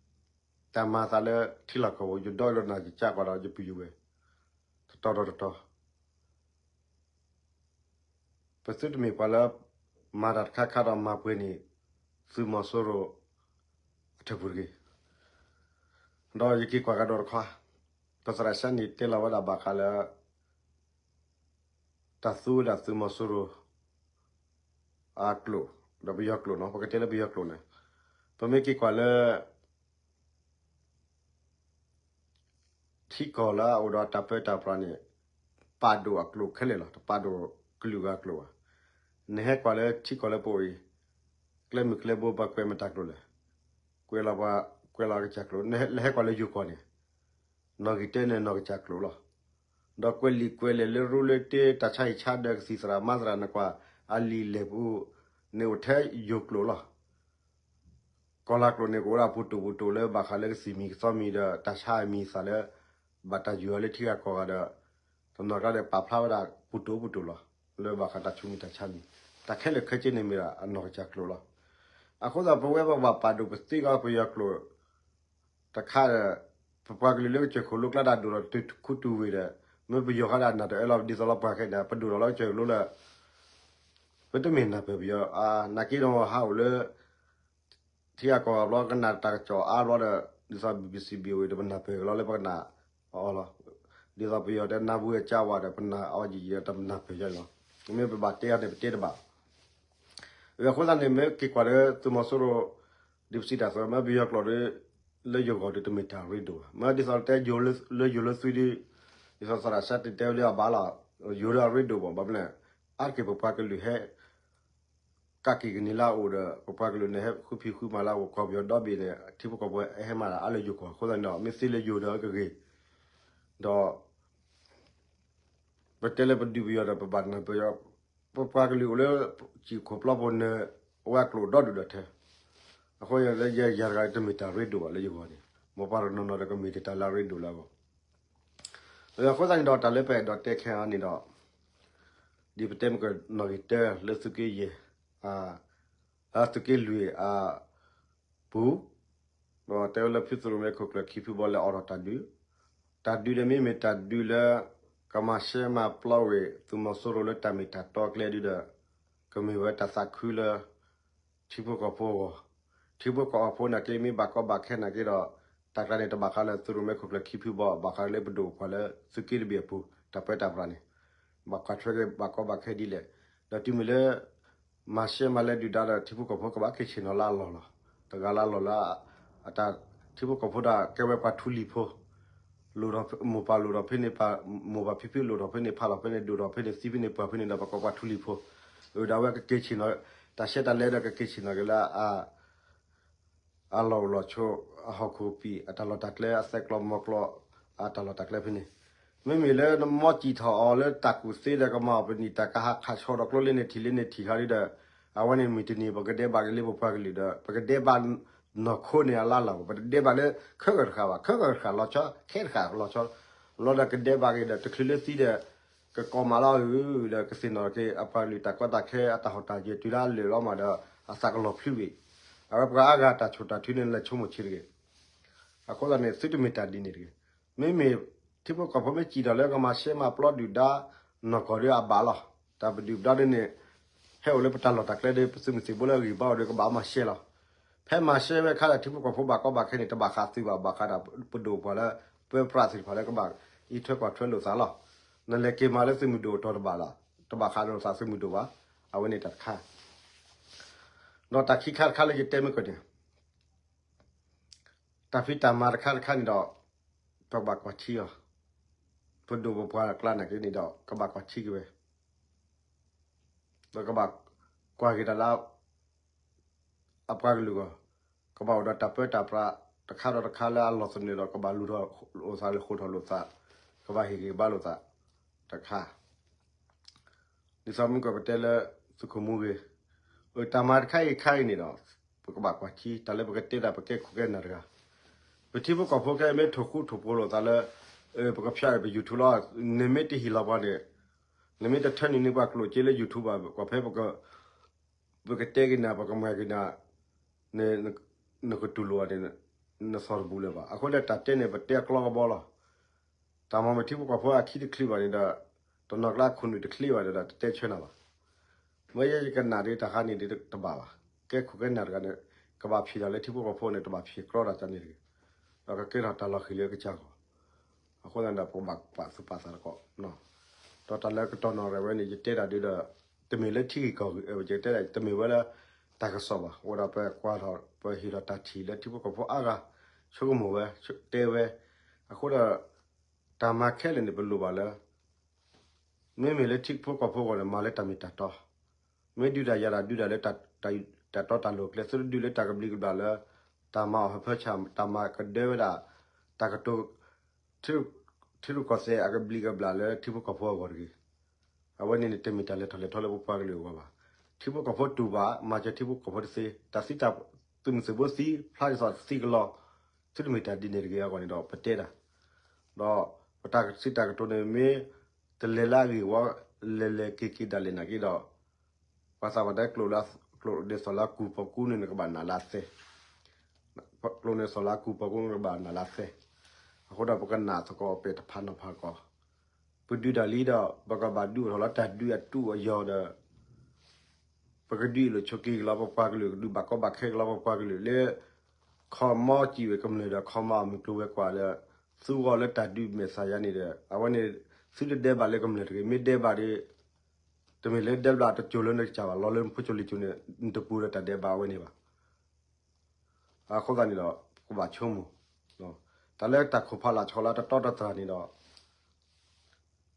တၢ်မၤအသးလၢထံလီၢ်ကီၢ်ပူၤ ယဒိးလီၤနၤယကၢ်ကွၢ်ဒီးယပယူာ်ဝဲ တတီၤဒီးတတီၤ ပသုတမ့ၢ်ပှၤလၢ မၤတၢ်တခါခါဒီးမၤပှဲၤန့ၢ် သုးမီၤစိရိၤ အထၢၣ်ပူၤတဂ့ၤ. ဒီးယက့ၤကွၢ်ကဒီးတခီ ပသရၣ်စဲန့ၣ်တဲလီၤဝဲဒၣ်ဘၣ်ဃးလၢ တၢ်သူဝဲဒၣ်သုးမီၤစိရိၤ အကျိာ် ဒီးပယီၤကျိာ်နီၤ ပကတဲလၢပယီၤကျိာ်န့ၣ် ပမ့ၢ်က့ၤကွၢ်လၢ ထံကီၢ်လၢအအိၣ်ဒီးတၢ်ပၢတၢ်ပြးန့ၣ် ပာ်ဒိၣ်အကျိာ်ခဲလၢာ်လီၤ. တပာ်ဒိၣ်ကလုာ်ဂၤအကျိာ်ဘၣ်. နဟဲကွၢ်လၢထံကီၢ်လၢပအိၣ်အံၤ ကျဲမုၢ်ကျဲဘိပှၤကွဲးမတၤကျိာ်လဲၣ်. ကွဲးလီၤပှၤ ကွဲးလီၤအကစၢ်ကျိာ်. နဟဲကွၢ်လၢယိၤကီၢ်န့ၣ် နီၣ်ဂံၢ်တၢန့ၣ် နီၣ်ဂံၢ်ကစၢ်ကျိာ်လီၤ. ဒီးကွဲးလံာ်ကွဲးလဲၢ်လၢရူလၢတ့ တၢ်ဆါဟံၣ်ဆါဒၢး ကသံၣ်သရၣ်မါသရၣ် နကွၢ် အလံာ်လဲၢ်ပူၤန့ၣ်အိၣ်ထဲယိၤကျိာ်လီၤ. ကီၢ်လၤကျိာ်န့ၣ် ကအိၣ်ဝဲဒၣ်ပူၤတိၢ်ပူၤတိၢ်လၢဘၣ်ဃးလၢကသံၣ်မံၤကသီမံၤဒီး တၢ်ဆါအမံၤအသးလၢ ဘၣ်တၢ်ယုၢ်အီၤလၢထံဂၤကီၢ်ဂၤဒီး တနီၤကျါဒီးပာ်ဖျါဝဲဒၣ်ပူၤတိၢ်ပူၤတိၢ်လီၤ. လၢဘၣ်ဃးတၢ်ဆူးမံၤတၢ်ဆါမံၤ တၢ်ခဲလၢာ်ခဲဆ့န့ၣ်မ့ၢ်ဒၣ်အနီၢ်ကစၢ်ကျိာ်လီၤ. အဃိသတး ပဝဲပကဘၣ်ပာ်ဒိၣ်ပသ့အဂီၢ်ပယီၤကျိာ် တခါဒီး ပပှၤကလုာ်လၢကစၢၢ်ခိၣ်လိကျါတၢ်ဒိၣ်ထီၣ်တုၤခူတုၤဝ့ၢ်ဒီး မ့ၢ်ပယီၤဃီဒၣ်နၢ်တအၢလီၤ ဒ်သိးလီၤပှၤခဲန့ၣ် ပဒိၣ်ထီၣ်လၢကစၢၢ်ခိၣ်လိလၢ ပတမ့ၢ်နၢ်ပၢၢ်ပယီၤ နာ်က့ဒီးဟးအိၣ်လၢ ထံဂၤကီၢ်ဂၤဘျီ ကနၣ်တၢ်ကစီၣ်အါဘျီဒီး ဒ်သိး ဘံၣ်ဘံၣ်စံၣ်ဘံၣ်ဝ့ၢ်ဒီး ပနၢ်ပၢၢ်ကလီလၢပကနၣ်အီၤလီၤ. ဒ်သိးပယီၤတဲနၢ်ဘူဝဲကၠါဝါဒီး ပနၢ်အီၤယံာ်ယံာ်ဒီး တမနၢ်ပၢၢ်ယၤလီၤ. မ့ၢ်ပဘၣ်တဲအီၤန့ၣ် ပတဲတဘၣ်. အဃိသတးန့ၣ် မ့ၢ်က့ၤကွၢ်ဒီးသုးမီၤစိရိၤ ဒ်ပစံးတၢ်အသိး မ့ၢ်ပယီၤကျိာ်ဒီး လၢယိၤကီၢ်ဒီး တမ့ၢ်တၢ်ရ့ဒိၣ်ဘၣ်. မ့ၢ်ဒ်သိးတဲ ယိၤလၢသုးဒီး ဒ်သိးသရၣ်စဲတတဲဝဲလၢအဘၣ်လီၤ. ယိၤဒီးအရ့ဒိၣ်ဘၣ် ဘၣ်မနုၤလဲၣ် အါတက့ၢ်ပပှၤကလုာ်ဟဲ ကးက့ၤကန့ၢ်လၢအအိၣ်ဒီး ပပှၤကလုာ်န့ၣ် ဟဲဃုဖံးဃုမၤလၢအအိၣ် ကီၢ်ပယီၤဒီဘ့ၣ်န့ၣ် ထံဖိကီၢ်ဖိဟဲမၤတၢ်အါလၢယိၤကီၢ်အဃိသတးန့ၣ်ဒီး မ့ၢ်သ့လၢယိၤဒီးကဂ့ၤ ဒီး ပတဲလၢပဒုးပယီၤဒီး ပဘၣ်နၢ်ပၢၢ်ယီၤ ပပှၤကလုာ်အိၣ်လၢ စံၣ်ခိၣ်ပျီပူၤန့ၣ် အဝဲအကျိာ်ဒီဒူၣ်ဒီးထဲ အဃိလၢယၤတဂၤတမ့ၢ်တၢ်ရ့ဒိၣ်ဘၣ်လၢယဂီၢ်န့ၣ် မိၢ်ပၢ်တနီၤနီၤဒီးကမ့ၢ်တၢ်လၢအရ့ဒိၣ်လၢအဂီၢ် အဃိသတးန့ၣ်ဒီး တၢ်လၢပအဲၣ်ဒိးတဲခဲအံၤန့ၣ်ဒီး ဒ်ပတဲမ့ၢ်ကနီၣ်ဂံၢ်တၢလၢသုးက့ယဲၢ် သုးက့လွံၢ်အပူၤ ဒီးတဲဝဲလၢဖုသုးရိၣ်မဲခိၣ်ကျၢၢ်ခံဖုဘီလဲၤအိးထီၣ်တၢ်ဒုး, တၢ်ဒုးန့ၣ်မ့မ့ၢ်တၢ်ဒုးလၢ ကမၤရှဲမၤပျီဝဲ သုးမီၤစိရိၤလၢတၢ်မ့ၢ်တၢ်တီကျဲဒုဒီး ကမ့ၢ်ဝဲတၢ်သးခုလၢ ထံဖိကီၢ်ဖိအဂီၢ်, ထံဖိကီၢ်ဖိနာ်က့မ့ၢ်ဘၣ်ကီဘၣ်ခဲနာ်က့ဒီး တၢ်ကျါန့ၣ်တဘၣ်ဃးလၢသုးရိၣ်မဲခိၣ်ကျၢၢ်ခံဖုဘီ ဘၣ်ဃးလၢပဒိၣ်ပှၤလၢသုးက့တဘ့ၣ်အပူၤ တၢ်ပၢတၢ်ပြးန့ၣ် ဘၣ်ကွၢ်ထွဲက့ၤဘၣ်ကီဘၣ်ခဲဒ်လဲၣ်, ဒီးတုၤမ့ၢ်လၢ မၤရှဲမၤလဲၤဒုၣ်ဒါဒီး ထံဖိကီၢ်ဖိကဘၣ်က့ၤဆ့ၣ်နီၤလၢအလီၢ်လီၤ. တဂၤလၢအလီၢ်လၢ အတၢ်ထံဖိကီၢ်ဖိဒၣ်ကဲဝဲပှၤထူလံၤဖိ မိၢ်ပၢ်လိၣ်ထီၣ်ဖဲန့ၣ် မိၢ်ပၢ်ဖံဖုလိၣ်ထီၣ်ဖဲန့ၣ် ဖးလီၤဖဲန့ၣ် ဒိၣ်ထီၣ်ဖဲန့ၣ် သံဖဲန့ၣ် ပှၢ်ဖဲန့ၣ်ဒီး ပကိးပှၤထူလံၤဖိ, အဝဲဒၣ်ဝဲကက့ၤဆ့ၣ်နီၤ တၢ်ရှဲတၢ်လဲဒီးကက့ၤဆ့ၣ်နီၤက့ၤလၢ အလီၢ်အိၣ်လီၢ်ဆိး အဟီၣ်ခိၣ်ပံာ် အတၢ်လီၢ်တၢ်ကျဲ အသဲကျီမီကျီ အတၢ်လီၢ်တၢ်ကျဲဖဲန့ၣ်, မ့မ့ၢ်လၢနမီၢ်စံၣ်ထီၣ်အီၤလၢတၢ်ကူၣ်သ့ဒီးကမၤအီၤပနံာ်တၢ်ကဟးခးဆှီဒီးကျိလၢန့ၣ်ထံၣ်လၢန့ၣ်ထံၣ်ခါဒီး အဝဲန့ၣ်မ့ၢ်တနံၤပကဒဲးဘးက့ၤလၢပပှၤကလုာ်ဒီး ပကဒဲးဘးနီၢ်ခိန့ၣ်အလါလီၤ ပတဒဲးဘးလၢ ခဲဂၢၢ်တဃာ်ဘၣ် ခဲဂၢၢ်တဃာ်လီၤဆီ ခဲတဃာ်လီၤဆီ လီၤဒီးကဒဲးဘးက့ၤဒီးတချုးလၢသံဒီး ကကိးမးလီၤအုးဒီး ကသ့ၣ်နီၣ်က့ၤအပှၤကလုာ်တၢ်ကီတၢ်ခဲအတၢ်ဟီၣ်တၢ်ယၢၤတုၤလၢအလၢာ်လီၤမးဒီး အသးကလီၤဖျုးဝံၤ, အဝဲပှၤအါဂၤတၢ်ဆိၣ်တၢ်ထုန့ၣ် လဲၤဆိကမိၣ်ဆံးတဂ့ၤ. အဃိသတးန့ၣ် သုတမ့ၢ်တၢ်ဒ်န့ၣ်တဂ့ၤ. မ့မ့ၢ်ထံဖိကီၢ်ဖိမ့ၢ်စံၣ်ထီၣ်လၢကမၤရှဲမၤပျီဒုၣ်ဒါ နီၢ်ကီၢ်ဒီးအဘၣ်လီၤ. တၢ်ပဒုၣ်ပဒါဒ်န့ၣ် ဟဲအိၣ်လၢပတၢ်လီၢ်တၢ်ကျဲဒီး ပသုးမုၢ်သံၣ်ဘိလၢအဂံၢ်ဘါအိၣ်ဒီးကဘၣ်မၤရှဲလီၤ. ဖဲမၤရှဲဝဲအခါဒီး ထံဖိကီၢ်ဖိဘၣ်ကီဘၣ်ခဲန့ၣ် တဘၣ်ဃးသုးဘၣ် ဘၣ်ဃးဒီးပဒိၣ်ပှၤလၢ ပၢပြးသ့ၣ်တဖၣ်လၢကဘၣ်အံးထွဲကွၢ်ထွဲလိာ်သးလီၤ. နလဲၤက့ၤမၤလၢသုးမုၢ်ဒိၣ်အတီၤတဘၣ်လီၤ. တဘၣ်ဃးဒီးသးသုးမုၢ်ဒိၣ်ဘၣ်. အဝဲန့ၣ်တၢ်တခါ ဒီးတၢ်ခံခါတခါလၢယတဲမ့ၢ်ကီးန့ၣ် တၢ်ဖံးတၢ်မၤတခါတခါန့ၣ်ဒီး ပကဘၣ်ကွၢ်ထံအီၤ, ပဒိၣ်ပပှၢ်ကျါနာ်က့န့ၣ်ဒီး ကဘၣ်ကွၢ်ထံက့ၤဝဲ, ဒီးကဘၣ်ကွၢ်က့ၤတၢ်လၢ အပှၤကလုာ်အဂီၢ်, ကဘၣ်အိၣ်ဒီးတၢ်ပၢတၢ်ပြးတခါဒီးတခါလၢအလီၢ်သနၢၣ်ဒီး ကဘၣ်လူၤထီၣ်လိာ်သးလၢဃိာ်ထီၣ်လိာ်သး, ကဘၣ်ဟ့ၣ်ဂံၢ်ဘါလိာ်သးတခါ ဒ်သိးမ့ၢ်ကီးပတဲလၢသုးခိၣ်မူဂ့ၤ, တၢ်မၤတခါအံၤခါအံၤန့ၣ်ဒီး ပကဘၣ်ကွၢ်ထံ တၢ်လၢပကတဲဒၣ်ပကဲခိၣ်ကဲနၢ်တဂၤ, ပထံဖိကီၢ်ဖိခဲအံၤမ့ၢ်ထိၣ်ဃူထိၣ်ဖိးလိာ်သးလၢ ပကဖၠးအီၤပ YouTube လီၤ. နမ့ၢ်တဟ့ၣ်လီၤပှၤန့ၣ်, နမ့ၢ်တထၢနုာ်န့ၢ်ပှၤကျိၣ်စ့လၢ YouTube ဘၣ် ကွၢ်ဖဲ ပကတဲက့ၤနၤ ပကမၤက့ၤနၤန့ၣ် နကတူၢ်လိာ်န့ၣ် နသီၣ်တဘူၣ်လၢၤဘၣ်. အဃိဒီးတၢ်တဲန့ၣ် ပတဲအကျီကဘီလီၤ. တၢ်မၤမ့ၢ်ထံဖိကီၢ်ဖိအခံတချံးဘၣ်န့ၣ်ဒီး တနီၤကျါခိၣ်နူာ်တချံးဘၣ်ဒီး တတဲဆၢနၤဘၣ်. မ့ၢ်ယဲယကနၣ်ဒီးတၢ်ခါန့ၣ်ဒီးတဘၣ်ဘၣ်. ကဲခိၣ်ကဲနၢ်တဂၤန့ၣ် ကဘၣ်ဖံးတၢ်လၢထံဖိကီၢ်ဖိန့ၣ် တဘၣ်ဖံးကြီတၢ်တၢ်န့ၣ်တဂ့ၤ. ဒီးကကဲထီၣ်တၢ်လီၤဃံၤလၢကစၢ်ဂီၢ် အဃိသတးဒီး ပကဘၣ်ပာ်သူၣ်ပာ်သးတက့ၢ်. ဒီးတၢ်လၢကတီၢ်နီၣ်ရဲၣ်ဝဲန့ၣ် ယတဲတၢ်ဒုးဒီး တမ့ၢ်လၢထံဂ့ၢ်ကီၢ်ဂ့ၢ် ယတဲဒၣ် တမ့ၢ်ဝဲလၢတၢ်ကစီၣ်ဘၣ်. အိၣ်ဒီးပကွၢ်ထီၣ် ပဟ့ၣ်ထီၣ်တၢ်ထံၣ်လၢထံဖိကီၢ်ဖိအါဂၤ ဆိကမိၣ်ဝဲ တဲဝဲ. အဃိဒီး တၢ်မၤခဲလၢာ်န့ၣ် ပလိၣ်ဘၣ်လၢ မ့မ့ၢ်လၢထံဖိကီၢ်ဖိအဂီၢ်န့ၣ် မၤလၢတၢ်မ့ၢ်တၢ်တီ, မ့ၢ်ဒုးတၢ်ယၤတၢ်ဒုးတၢ်လၢ တၢ်တီတၢ်လိၤအကျဲ သုတဒုးလၢတၢ်ကဘျံးကဘျၣ်လၢ တၢ်မၤအီၣ်ဟၢဖၢဆၣ် တၢ်မၤကဒၢဝဲဒၣ် တၢ်ကတိၤ ထံရူၢ်ကီၢ်သဲးအကဘျံးကဘျၣ်လၢထံဖိကီၢ်ဖိအဂီၢ်တဂ့ၤ. အဝဲန့ၣ်န့ၣ် တမ့ၢ်တၢ်လဲၤထီၣ်လဲၤထီလၢပပှၤကလုာ်အဂီၢ်ဘၣ်. ထံဖိကီၢ်ဖိတူၢ်ဘၣ် မၤစၢၤထံဖိကီၢ်ဖိတသ့, တၢ်သံတၢ် သုးမုၢ်သံၣ်ဘိသံ ဖျါဒ်သိးသံကလီၤ, သုတမ့ၢ်တၢ်ဒ်န့ၣ်တဂ့ၤအဂီၢ်န့ၣ်ဒီး ပတဲဒၣ် ဒီးပတၢ်စံးတၢ်ကတိၤန့ၣ်မ့ၢ် တလဲၤလၢအဂ့ၢ်ဝီ လဲၤလဲၤက့ၤက့ၤဒၣ်လဲာ်နာ်က့ဒီး ပှၤသးပှၢ်တဲကျိာ်လၢ ကျိာ်ဒ်သိးလၢအကူၢ်ပီကူန့ၣ် နကဘၣ်နာ်လၢအသဲ, ကျိာ်န့ၣ်သိးလၢအကူၢ်ပီကူနကဘၣ်နာ်လၢအသဲ. အဃိဒီးပကနာ်သကိးပဲာ်တဖၣ်နီၤဖးကီး, ပဒုးတၢ်လံဒီး ပကဘၣ်ဒုးအိၣ်ထီၣ်လၢတၢ်ဒုးအတူးအယီၤဒီး ပကဒုးအလိာ်ဆိးက့ၤကလီၤပပှၤကလုာ် ကဒုးဘၣ်ကီဘၣ်ခဲကလီၤပပှၤကလုာ်လၢ ခီမီစံးဝဲကမျၢၢ်ဒီး ခီမီအမုၢ်ကျိၤဝဲၤကွာ်လၢ သုဂီၢ်လၢတၢ်ဒုးမဲာ်သၣ်ယါန့ၣ်ဒီး အဝဲန့ၣ် သုတဒဲးဘးလၢကမျၢၢ်တဂ့ၤ, မ့ၢ်ဒဲးဘးဒီး တမ့ၢ်လၢဒဲးဘးတစိၤလၢနကစၢ်ဘၣ်, လီၤလၢနဖိစိၤလံၤစိၤန့ၣ် နတပူၤဒီးတၢ်ဒဲးဘးအဝဲန့ၣ်ဘၣ်. အဃိသတးန့ၣ်ဒီး ကဘၣ်ဆိကမိၣ် တၢ်လၢတၢ်ခိၣ်ဖးလၢ်ဆီလၢတတီတတြၢ်န့ၣ်ဒီး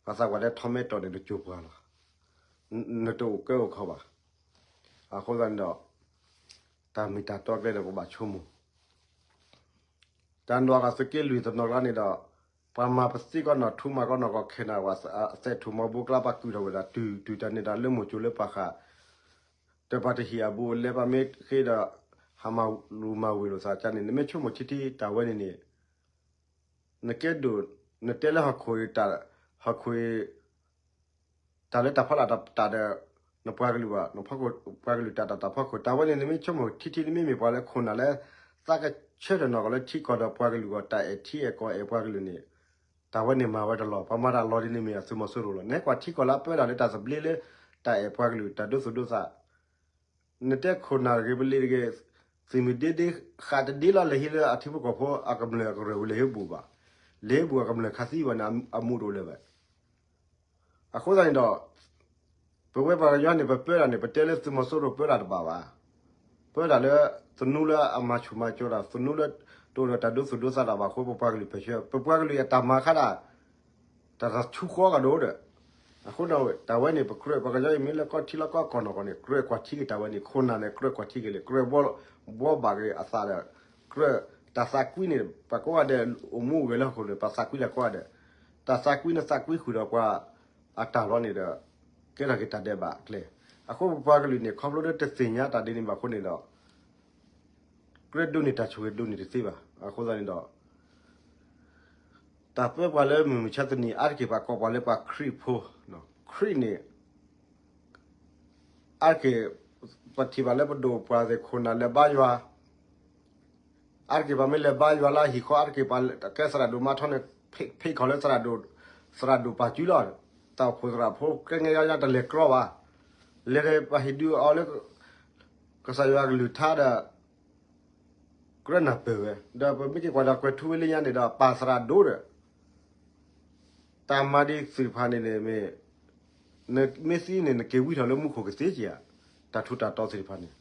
ပှၤသးပှၢ်တဲထီမဲတီၢ်န့ၣ် တစိၤပှၤလီၤ. နတအိၣ်ကဲအိၣ်ခီဘၣ်. အဃိသတးန့ၣ်ဒီး တၢ်မ့ၢ်တၢ်တီကျဲဒီး ပဘၣ်ဆိကမိၣ် တၢ်နီၢ်ဂၤသုးက့လွံၢ်တနီၤကျါန့ၣ်ဒီး ပှၤမၤပသံကီးနီၢ်ထူမၤကီးနီၢ်ကီးခဲနၢ်ဝဲ အသဲးထူၣ်မီၤဘိကျါ ပှၤကုာ်ထီၣ်ဝဲဒၣ် တုၤတုၤတၢ်န့ၣ် တၢ်လၢမိၢ်ကၠိလၢပှၤဃး တပှၤတဟံၣ်အဘူးအလဲ ပှၤမ့ၢ်ဃ့ဒီး ဟးမၤလူၤမၤဝ့ၤလိာ်သးကါန့ၣ် နမ့ၢ်ဆိကမိၣ်ထံထံတၢ်ဝဲန့ၣ်န့ၣ် နကဲဒိၣ် နတဲလၢဟီၣ်ခိၣ်အံၤ ဟီၣ်ခိၣ်အံၤ တၢ်လၢတၢ်ဖီလာ်တၢ်ဒီး နပှၤကလုာ်ဘၣ် နပှၤကလုာ်တၢ်တၢ်တၢ်ဖီခိၣ် တၢ်ဝဲန့ၣ် နမ့ၢ်ဆိကမိၣ်ထံထံ နမ့ၢ်မ့ၢ်ပှၤလၢခိၣ်နၢ်လၢ သးကဆၢထၢၣ်နီၢ်ကီၢ်လၢထံကီၢ်ဒီးပှၤကလုာ်အဂီၢ် တၢ်အဲၣ်ထံအဲၣ်ကီၢ်အဲၣ်ပှၤကလုာ်န့ၣ် တၢ်ဝဲန့ၣ်မၤဝဲတလီၤ. ပှၤမၤတၢ်လီၤဒ်န့ၣ်မ့ၢ်အသုးမီၤစိရိၤလီၤ. နဟဲကွၢ်ထံကီၢ်လၢအပၢတၢ်လၢတၢ်သဘျ့လၢ တၢ်အဲၣ်ပှၤကလုာ် တၢ်ဒိသူၣ်ဒိသး နတဲခိၣ်နၢ်တဂ့ၤ ပလံၤတဂ့ၤ သုးမုၢ်ဒ့ဒ့ ဃးတဒ့လီၤ လဲၤဟံးလၢအထံဖိကီၢ်ဖိအကမျၢၢ်အကရၢၢ်ဝံၤ လဲၤဟ့ၣ်ဘူၣ်ဘၣ်, လဲၤဟ့ၣ်ဘူၣ်အကမျၢၢ်ခးသံဘၣ်န့ၣ် အမူးတအိၣ်လၢၤဘၣ်. အဃိသတးန့ၣ်ဒီး ပဝဲပှၤကညီန့ၣ် ပပၢတၢ်န့ၣ် ပတဲလၢသုးမီၤစိရိၤပၢတၢ်တဘၣ်ဘၣ်. ပၢတၢ်လၢ သနူလၢအမၤဆူၣ်မၤစိးတၢ် သနူလၢ တအိၣ်ဒီးတၢ်ဒိသူၣ်ဒိသးတၢ်ဘၣ်အဃိ ပပှၤကလုာ်ပၢဆှၢ ပပှၤကလုာ်အတၢ်မၤခါဒၣ် တၢ်တၢ်ဆူဃီကဒီးဒီး အဃိဒီး တၢ်ဝဲန့ၣ် ပကြၢးပှၤကညီအံၤမ့ၢ်လၢကီၢ်ထံလီၢ်ကီၢ်ကီၢ်နီၢ်ကီၢ်န့ၣ် ကြၢးကွၢ်ထံက့ၤတၢ်ဝဲန့ၣ် ခိၣ်နၢ်န့ၣ် ကြၢးကွၢ်ထံက့ၤလံ ကြၢးဘှီဘၣ်က့ၤအသးဒီး ကြၢးတၢ်သးကွံန့ၣ် ပှၤကိးဂၤဒဲးအိၣ်မူအိၣ်ဂဲၤလၢဟီၣ်ခိၣ်န့ၣ် ပှၤသးကွံတၢ်ကိးဂၤဒဲး တၢ်သးကွံနသးကွံဃုာ်ဒီးပှၤအတၢ်လီၤန့ၣ်ဒီး ကဲထီၣ်က့ၤတၢ်ဒဲးဘးအကျဲ အဃိပပှၤကလုာ်န့ၣ် ခီဖျိလၢတသ့ၣ်ညါတၢ်ဒ်န့ၣ်ဘၣ်အဃိန့ၣ်ဒီး ကြၢးဒိးန့ၢ်တၢ်ဆိၣ်ဂ့ၤဒိးန့ၢ်တသ့ဘၣ်. အဃိသတးန့ၣ်ဒီး တၢ်ပၢပှၤလၢမုၢ်မဆါတနံၤ အါတက့ၢ်ပှၤကိးပှၤလၢပှၤခရံာ်ဖိ, ခရံာ်န့ၣ် အါတက့ၢ် ပထံၣ်ဘၣ်လၢပဒိၣ်ပှၤသ့ၣ်ခိၣ်နၢ်လဲၤဘါယွၤ, အါတက့ၢ်ပှၤမ့ၢ်လဲၤဘါယွၤလၢအဟံၣ်ဃီ အါတက့ၢ်ပှၤကဲသရၣ်ဒိၣ်မါထီန့ၣ် ဖံးခီၣ်လၢသရၣ်ဒိၣ် သရၣ်ဒိၣ်ပာ်စုလီၤ. တၢ်အိၣ်ဖှိၣ်သရၣ်ဖိကဲငဲယါညါတလဲၤကြီဘၣ်. လဲၤဒီးပှၤဟ့ၣ်ဒုးအီၤလၢ ကစၢ်ယွၤကလုၢ်ကထါဒီး ကြၢးနၢ်ပၢၢ်ဝဲ ဒီးပမ့ၢ်က့ၤကွၢ်ဒီးကွဲၤထူဝ့လၢညါန့ၣ်ဒီး ပာ်သရၣ်ဒိၣ်ဒီး တၢ်မၤဒ်သ့ၣ်တဖၣ်န့ၣ်န့ၣ်မ့ၢ် နမ့ၢ်သံန့ၣ် နက့ၤဝံထီၣ်လၢမူခိၣ်ကသ့ဧါ. တၢ်ထူးတၢ်တီၤသ့ၣ်တဖၣ်န့ၣ်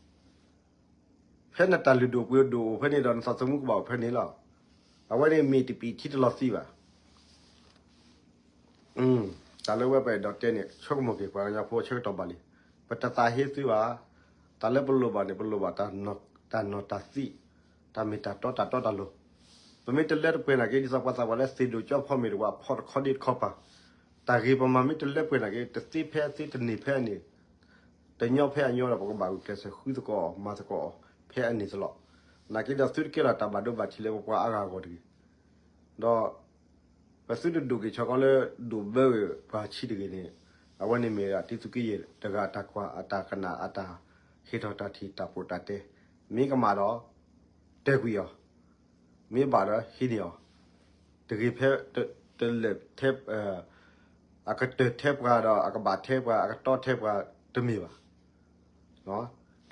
ဖဲနတၢ်လုၢ်ဒိၣ်ပှ့ၤဒိၣ်အိၣ်ဖဲန့ၣ်ဒီး နသးသမူကဘၣ်အိၣ်ဖဲန့ၣ်လီၤ. အဝဲန့ၣ်မ့ၢ်တပံာ်ထံတလီၤသံဘၣ်. တၢ်လၢဝဲပအဲၣ်ဒိးတဲန့ၣ် ဆိကမိၣ်က့ၤပှၤကညီဖိဆၢကတီၢ်ဘၣ်လံ. ပတသးဟ့သုဘၣ်. တၢ်လၢပလိၣ်ဘၣ်န့ၣ် ပလိၣ်ဘၣ် တၢ်နီၢ်တၢ်သံ, တၢ်မ့ၢ်တၢ်တီတၢ်တီတၢ်လိၤ. ပမ့ၢ်တလၢတပှဲၤနာ်က့ ဒ်သိးပှၤသးပှၢ်လၢသ့ၣ်ဒိၣ်ကၠီဖီမ့ၢ်တဝၣ် ဖီတခီဒ့တခီပၤ, တၢ်ဂ့ၤပမၤမ့ၢ်တလၢပှဲၤနာ်က့ တသ့ဖဲအသ့တန့ၢ်ဖဲအန့ၣ် တညီဖဲအညီဒီး ပကဘၣ်ဂုာ်ကျဲးစၢးဃုသကိးအီၤ မၤသကိးအီၤ ဖဲအန့ၣ်သလီၤ. နာ်က့ဒီးသုတကဲလီၤတၢ်ဘၣ်ဒိဘၣ်ထံးလၢပပှၤအါဂၤအဂီၢ်တဂ့ၤ. ဒီး ပသုတဒိၣ်က့ၤဆီကီလၢဒိၣ်ဘၢဂ့ၤပှၤဆံးတဂ့ၤန့ၣ်, အဝဲန့ၣ်မ့ၢ်ဒၣ်တံၤသကိးယဲၢ်တဂၤအတၢ်ကွၢ်အတၢ်ကနၣ်အတၢ်ဟ့ၣ်ထီၣ်တၢ်ထံၣ်တၢ်ပိာ်တၢ်တဲ, မ့ၢ်ကမၣ်ဒီး တဲာ်ကွံာ်အီၤ, မ့ၢ်ဘၣ်ဒီးဟံးန့ၢ်အီၤ, တဂ့ၤဖဲ, တလဲၤထဲ, အကတၢၢ်ထဲပှၤဒီး အကဘၣ်ထဲပှၤ အကတီထဲပှၤတမ့ၢ်ဘၣ်.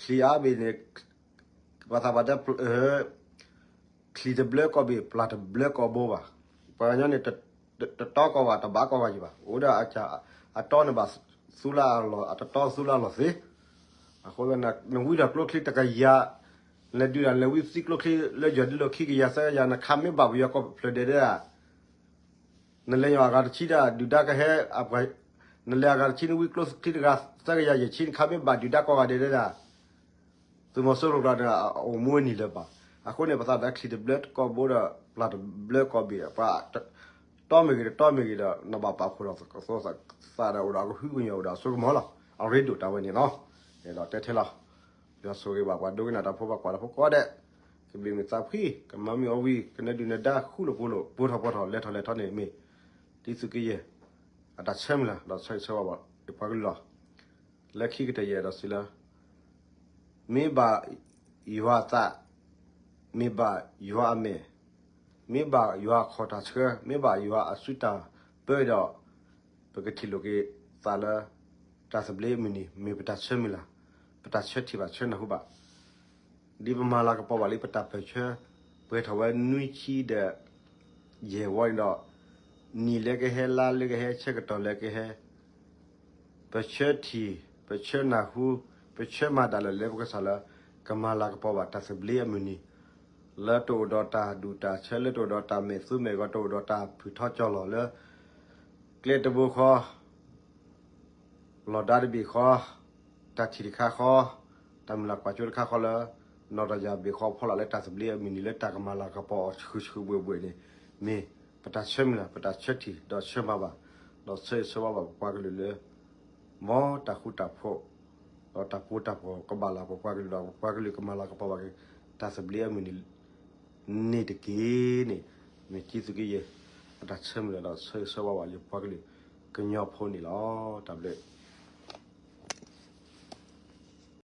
ချံအါဘ့ၣ်န့ၣ်, ပှၤသးပှၢ်တဲ ချံတဘျၢကီၢ်ဘ့ၣ် ပျၢ်တဘျၢကီၢ်ဘိဘၣ်. ပှၤကညီန့ၣ် တတီကီၢ်ဘၣ် တဘၣ်ကီၢ်ဘၣ်ယံၤဘၣ်. အိၣ်ဒီးအတီန့ၣ်ဘၣ်သူလၢအလီၢ်, အတတီသူလၢအလီၢ်သ့. အဃိသတး နဝံဒီးကျိချံတကယၤ, နဒုးဒၣ်လဲၤဝံသံကျိချံလၢယီၤဒ်လၢခံကယၤသၢကယၤ နခးမ့ၢ်ဘၣ်ပယီၤကီၢ်ဖျၢၣ်ဒဲးဒဲးဧါ. နလဲၤယီၤအဂၤတဆံဒီး ဒုၣ်ဒါကဟဲ, နလဲၤအဂၤတဆံ နဝံကျိချံတဂၤ သၢကယၤယဲၢ်ဆံ နခးမ့ၢ်ဘၣ်ဒုၣ်ဒါကီၢ်ဂၤဒဲးဒဲးဧါ. သုးမီၤစိရိၤကျါန့ၣ် အအိၣ်မူဝဲနံၤလၢၤဘၣ်. အဃိန့ၣ် ပသးဒီးချံတဘျၢကီၢ်ဘိဒီး ပျၢ်တဘျၢကီၢ်ဘ့ၣ်, ပှၤတီမ့ၢ်ဂ့ၤ တတီမ့ၢ်ဂ့ၤဒီး နဘၣ်ပာ်ဖှိၣ်ဒီးသးဒီး အိၣ်ဒီးအကဟုကညီၢ် အိၣ်ဒီးအစိကမီၤလီၤ. အရ့ဒိၣ်တၢ်ဝဲန့ၣ်နီၤ. အဲၣ်ဒိးတဲထဲလီၤ. ယွၤဆိၣ်ဂ့ၤဘၣ်ပှၤဒိကနၣ်တၢ်ဖိ ပှၤကွၢ်တၢ်ဖိကိးဂၤဒဲး, ကဘျံးမုၢ်သးဖှံ, ကမၤမုၢ်အီၣ်ဝံၤ, ကနၢၤဒုၣ်နၢၤဒါ ဃူလိာ်ဖိးလိာ် ပှီၤထီၣ်ပှီၤထီၣ် လဲၤထီၣ်လဲၤထီန့ၣ်မ့ၢ် ဒ်သိးကယဲၢ် အတၢ်ဆၢမုၢ်လၢ် ဒီးဆၢဂ့ၤဆၢဝါဘၣ် ယပှၤကလုာ်လီၤ. လၢခံကတၢၢ်ယအဲၣ်ဒိးစံးလၢ မ့ၢ်ဘၣ်ယွၤအသး, မ့ၢ်ဘၣ်ယွၤအမဲာ်, မ့ၢ်ဘၣ်ယွၤအခီၣ်တၢ်ဆှၢ, မ့ၢ်ဘၣ်ယွၤအစုတၢ်ပၢဒီး ပကထံၣ်လိာ်က့ၤသးလၢ တၢ်သဘျ့အမုၢ်နံၤ မ့ၢ်ပတၢ်ဆၢမုၢ်လၢ်, ပတၢ်ဆၢထံၣ်ဘၣ်ဆၢနၢ်ဟူဘၣ် ဒ်ပမၤလၤကပီၤဘၣ်လံပတၢ်ပၢၢ်ဆၢ ပှဲၤထီၣ်ဝဲနွံဆံဒီး ယဲၢ်ဝီန့ၣ်ဒီး နံၣ်လၢကဟဲ လါလၢကဟဲ ဆၢကတီၢ်လၢကဟဲ ပဆၢထံၣ် ပဆၢနၢ်ဟူ ပဆၢမၤဒၣ်လဲာ်လၢပကစၢ်လၢ ကမၤလၤကပီၤဘၣ်တၢ်သဘျ့အမုၢ်နံၤ လၢတအိၣ်ဒီးတၢ်ဒူၣ်တၢ်ဆၢ လၢတအိၣ်ဒီးတၢ်မဲာ်သူမဲာ်ဂီၤ တအိၣ်ဒီးတၢ်ဖုၣ်ထီၣ်ကၠီၣ်လီၤလၢ ကျဲတဘိဃီ လီၢ်ဒါတဘ့ၣ်ဃီ, တၢ်ထံၣ်တခါဃီ, တၢ်မုၢ်လၢ်ကွၢ်စိတခါဃီလၢ နီၢ်တယၢ်ဘ့ၣ်ဃီ ဖီလာ်လၢတၢ်သဘျ့အမုၢ်နံၤ လၢတၢ်ကမၤလၤကပီၤအီၤဆှုၣ်ဆှုၣ်ဘှဲၣ်ဘှဲၣ်န့ၣ် မ့ၢ်ပတၢ်ဆၢမုၢ်လၢ် ပတၢ်ဆၢထံၣ် ဒီးဆၢမၤဘၣ် ဒီးဆၢဂ့ၤဆၢဝါဘၣ်ပပှၤကလုာ်လၢ မ်တၢ်ဃူတၢ်ဖိး ဒီးတၢ်ပီးတၢ်ပီကဘၣ်လၢပပှၤကလုာ်ဒီး ပပှၤကလုာ်ကမၤလၤကပီၤဘၣ်က့ၤ တၢ်သဘျ့အမုၢ်နံၤ န့ၣ်တက့ၢ်န့ၣ် မ့ၢ်ကံသုးက့ယဲၢ် အတၢ်ဆၢမုၢ်လၢ်ဒီးဆၢဂ့ၤဆၢဝါဘၣ်လၢပပှၤကလုာ်ကညီဖိန့ၣ်လီၤ. တၢ်ဘျုး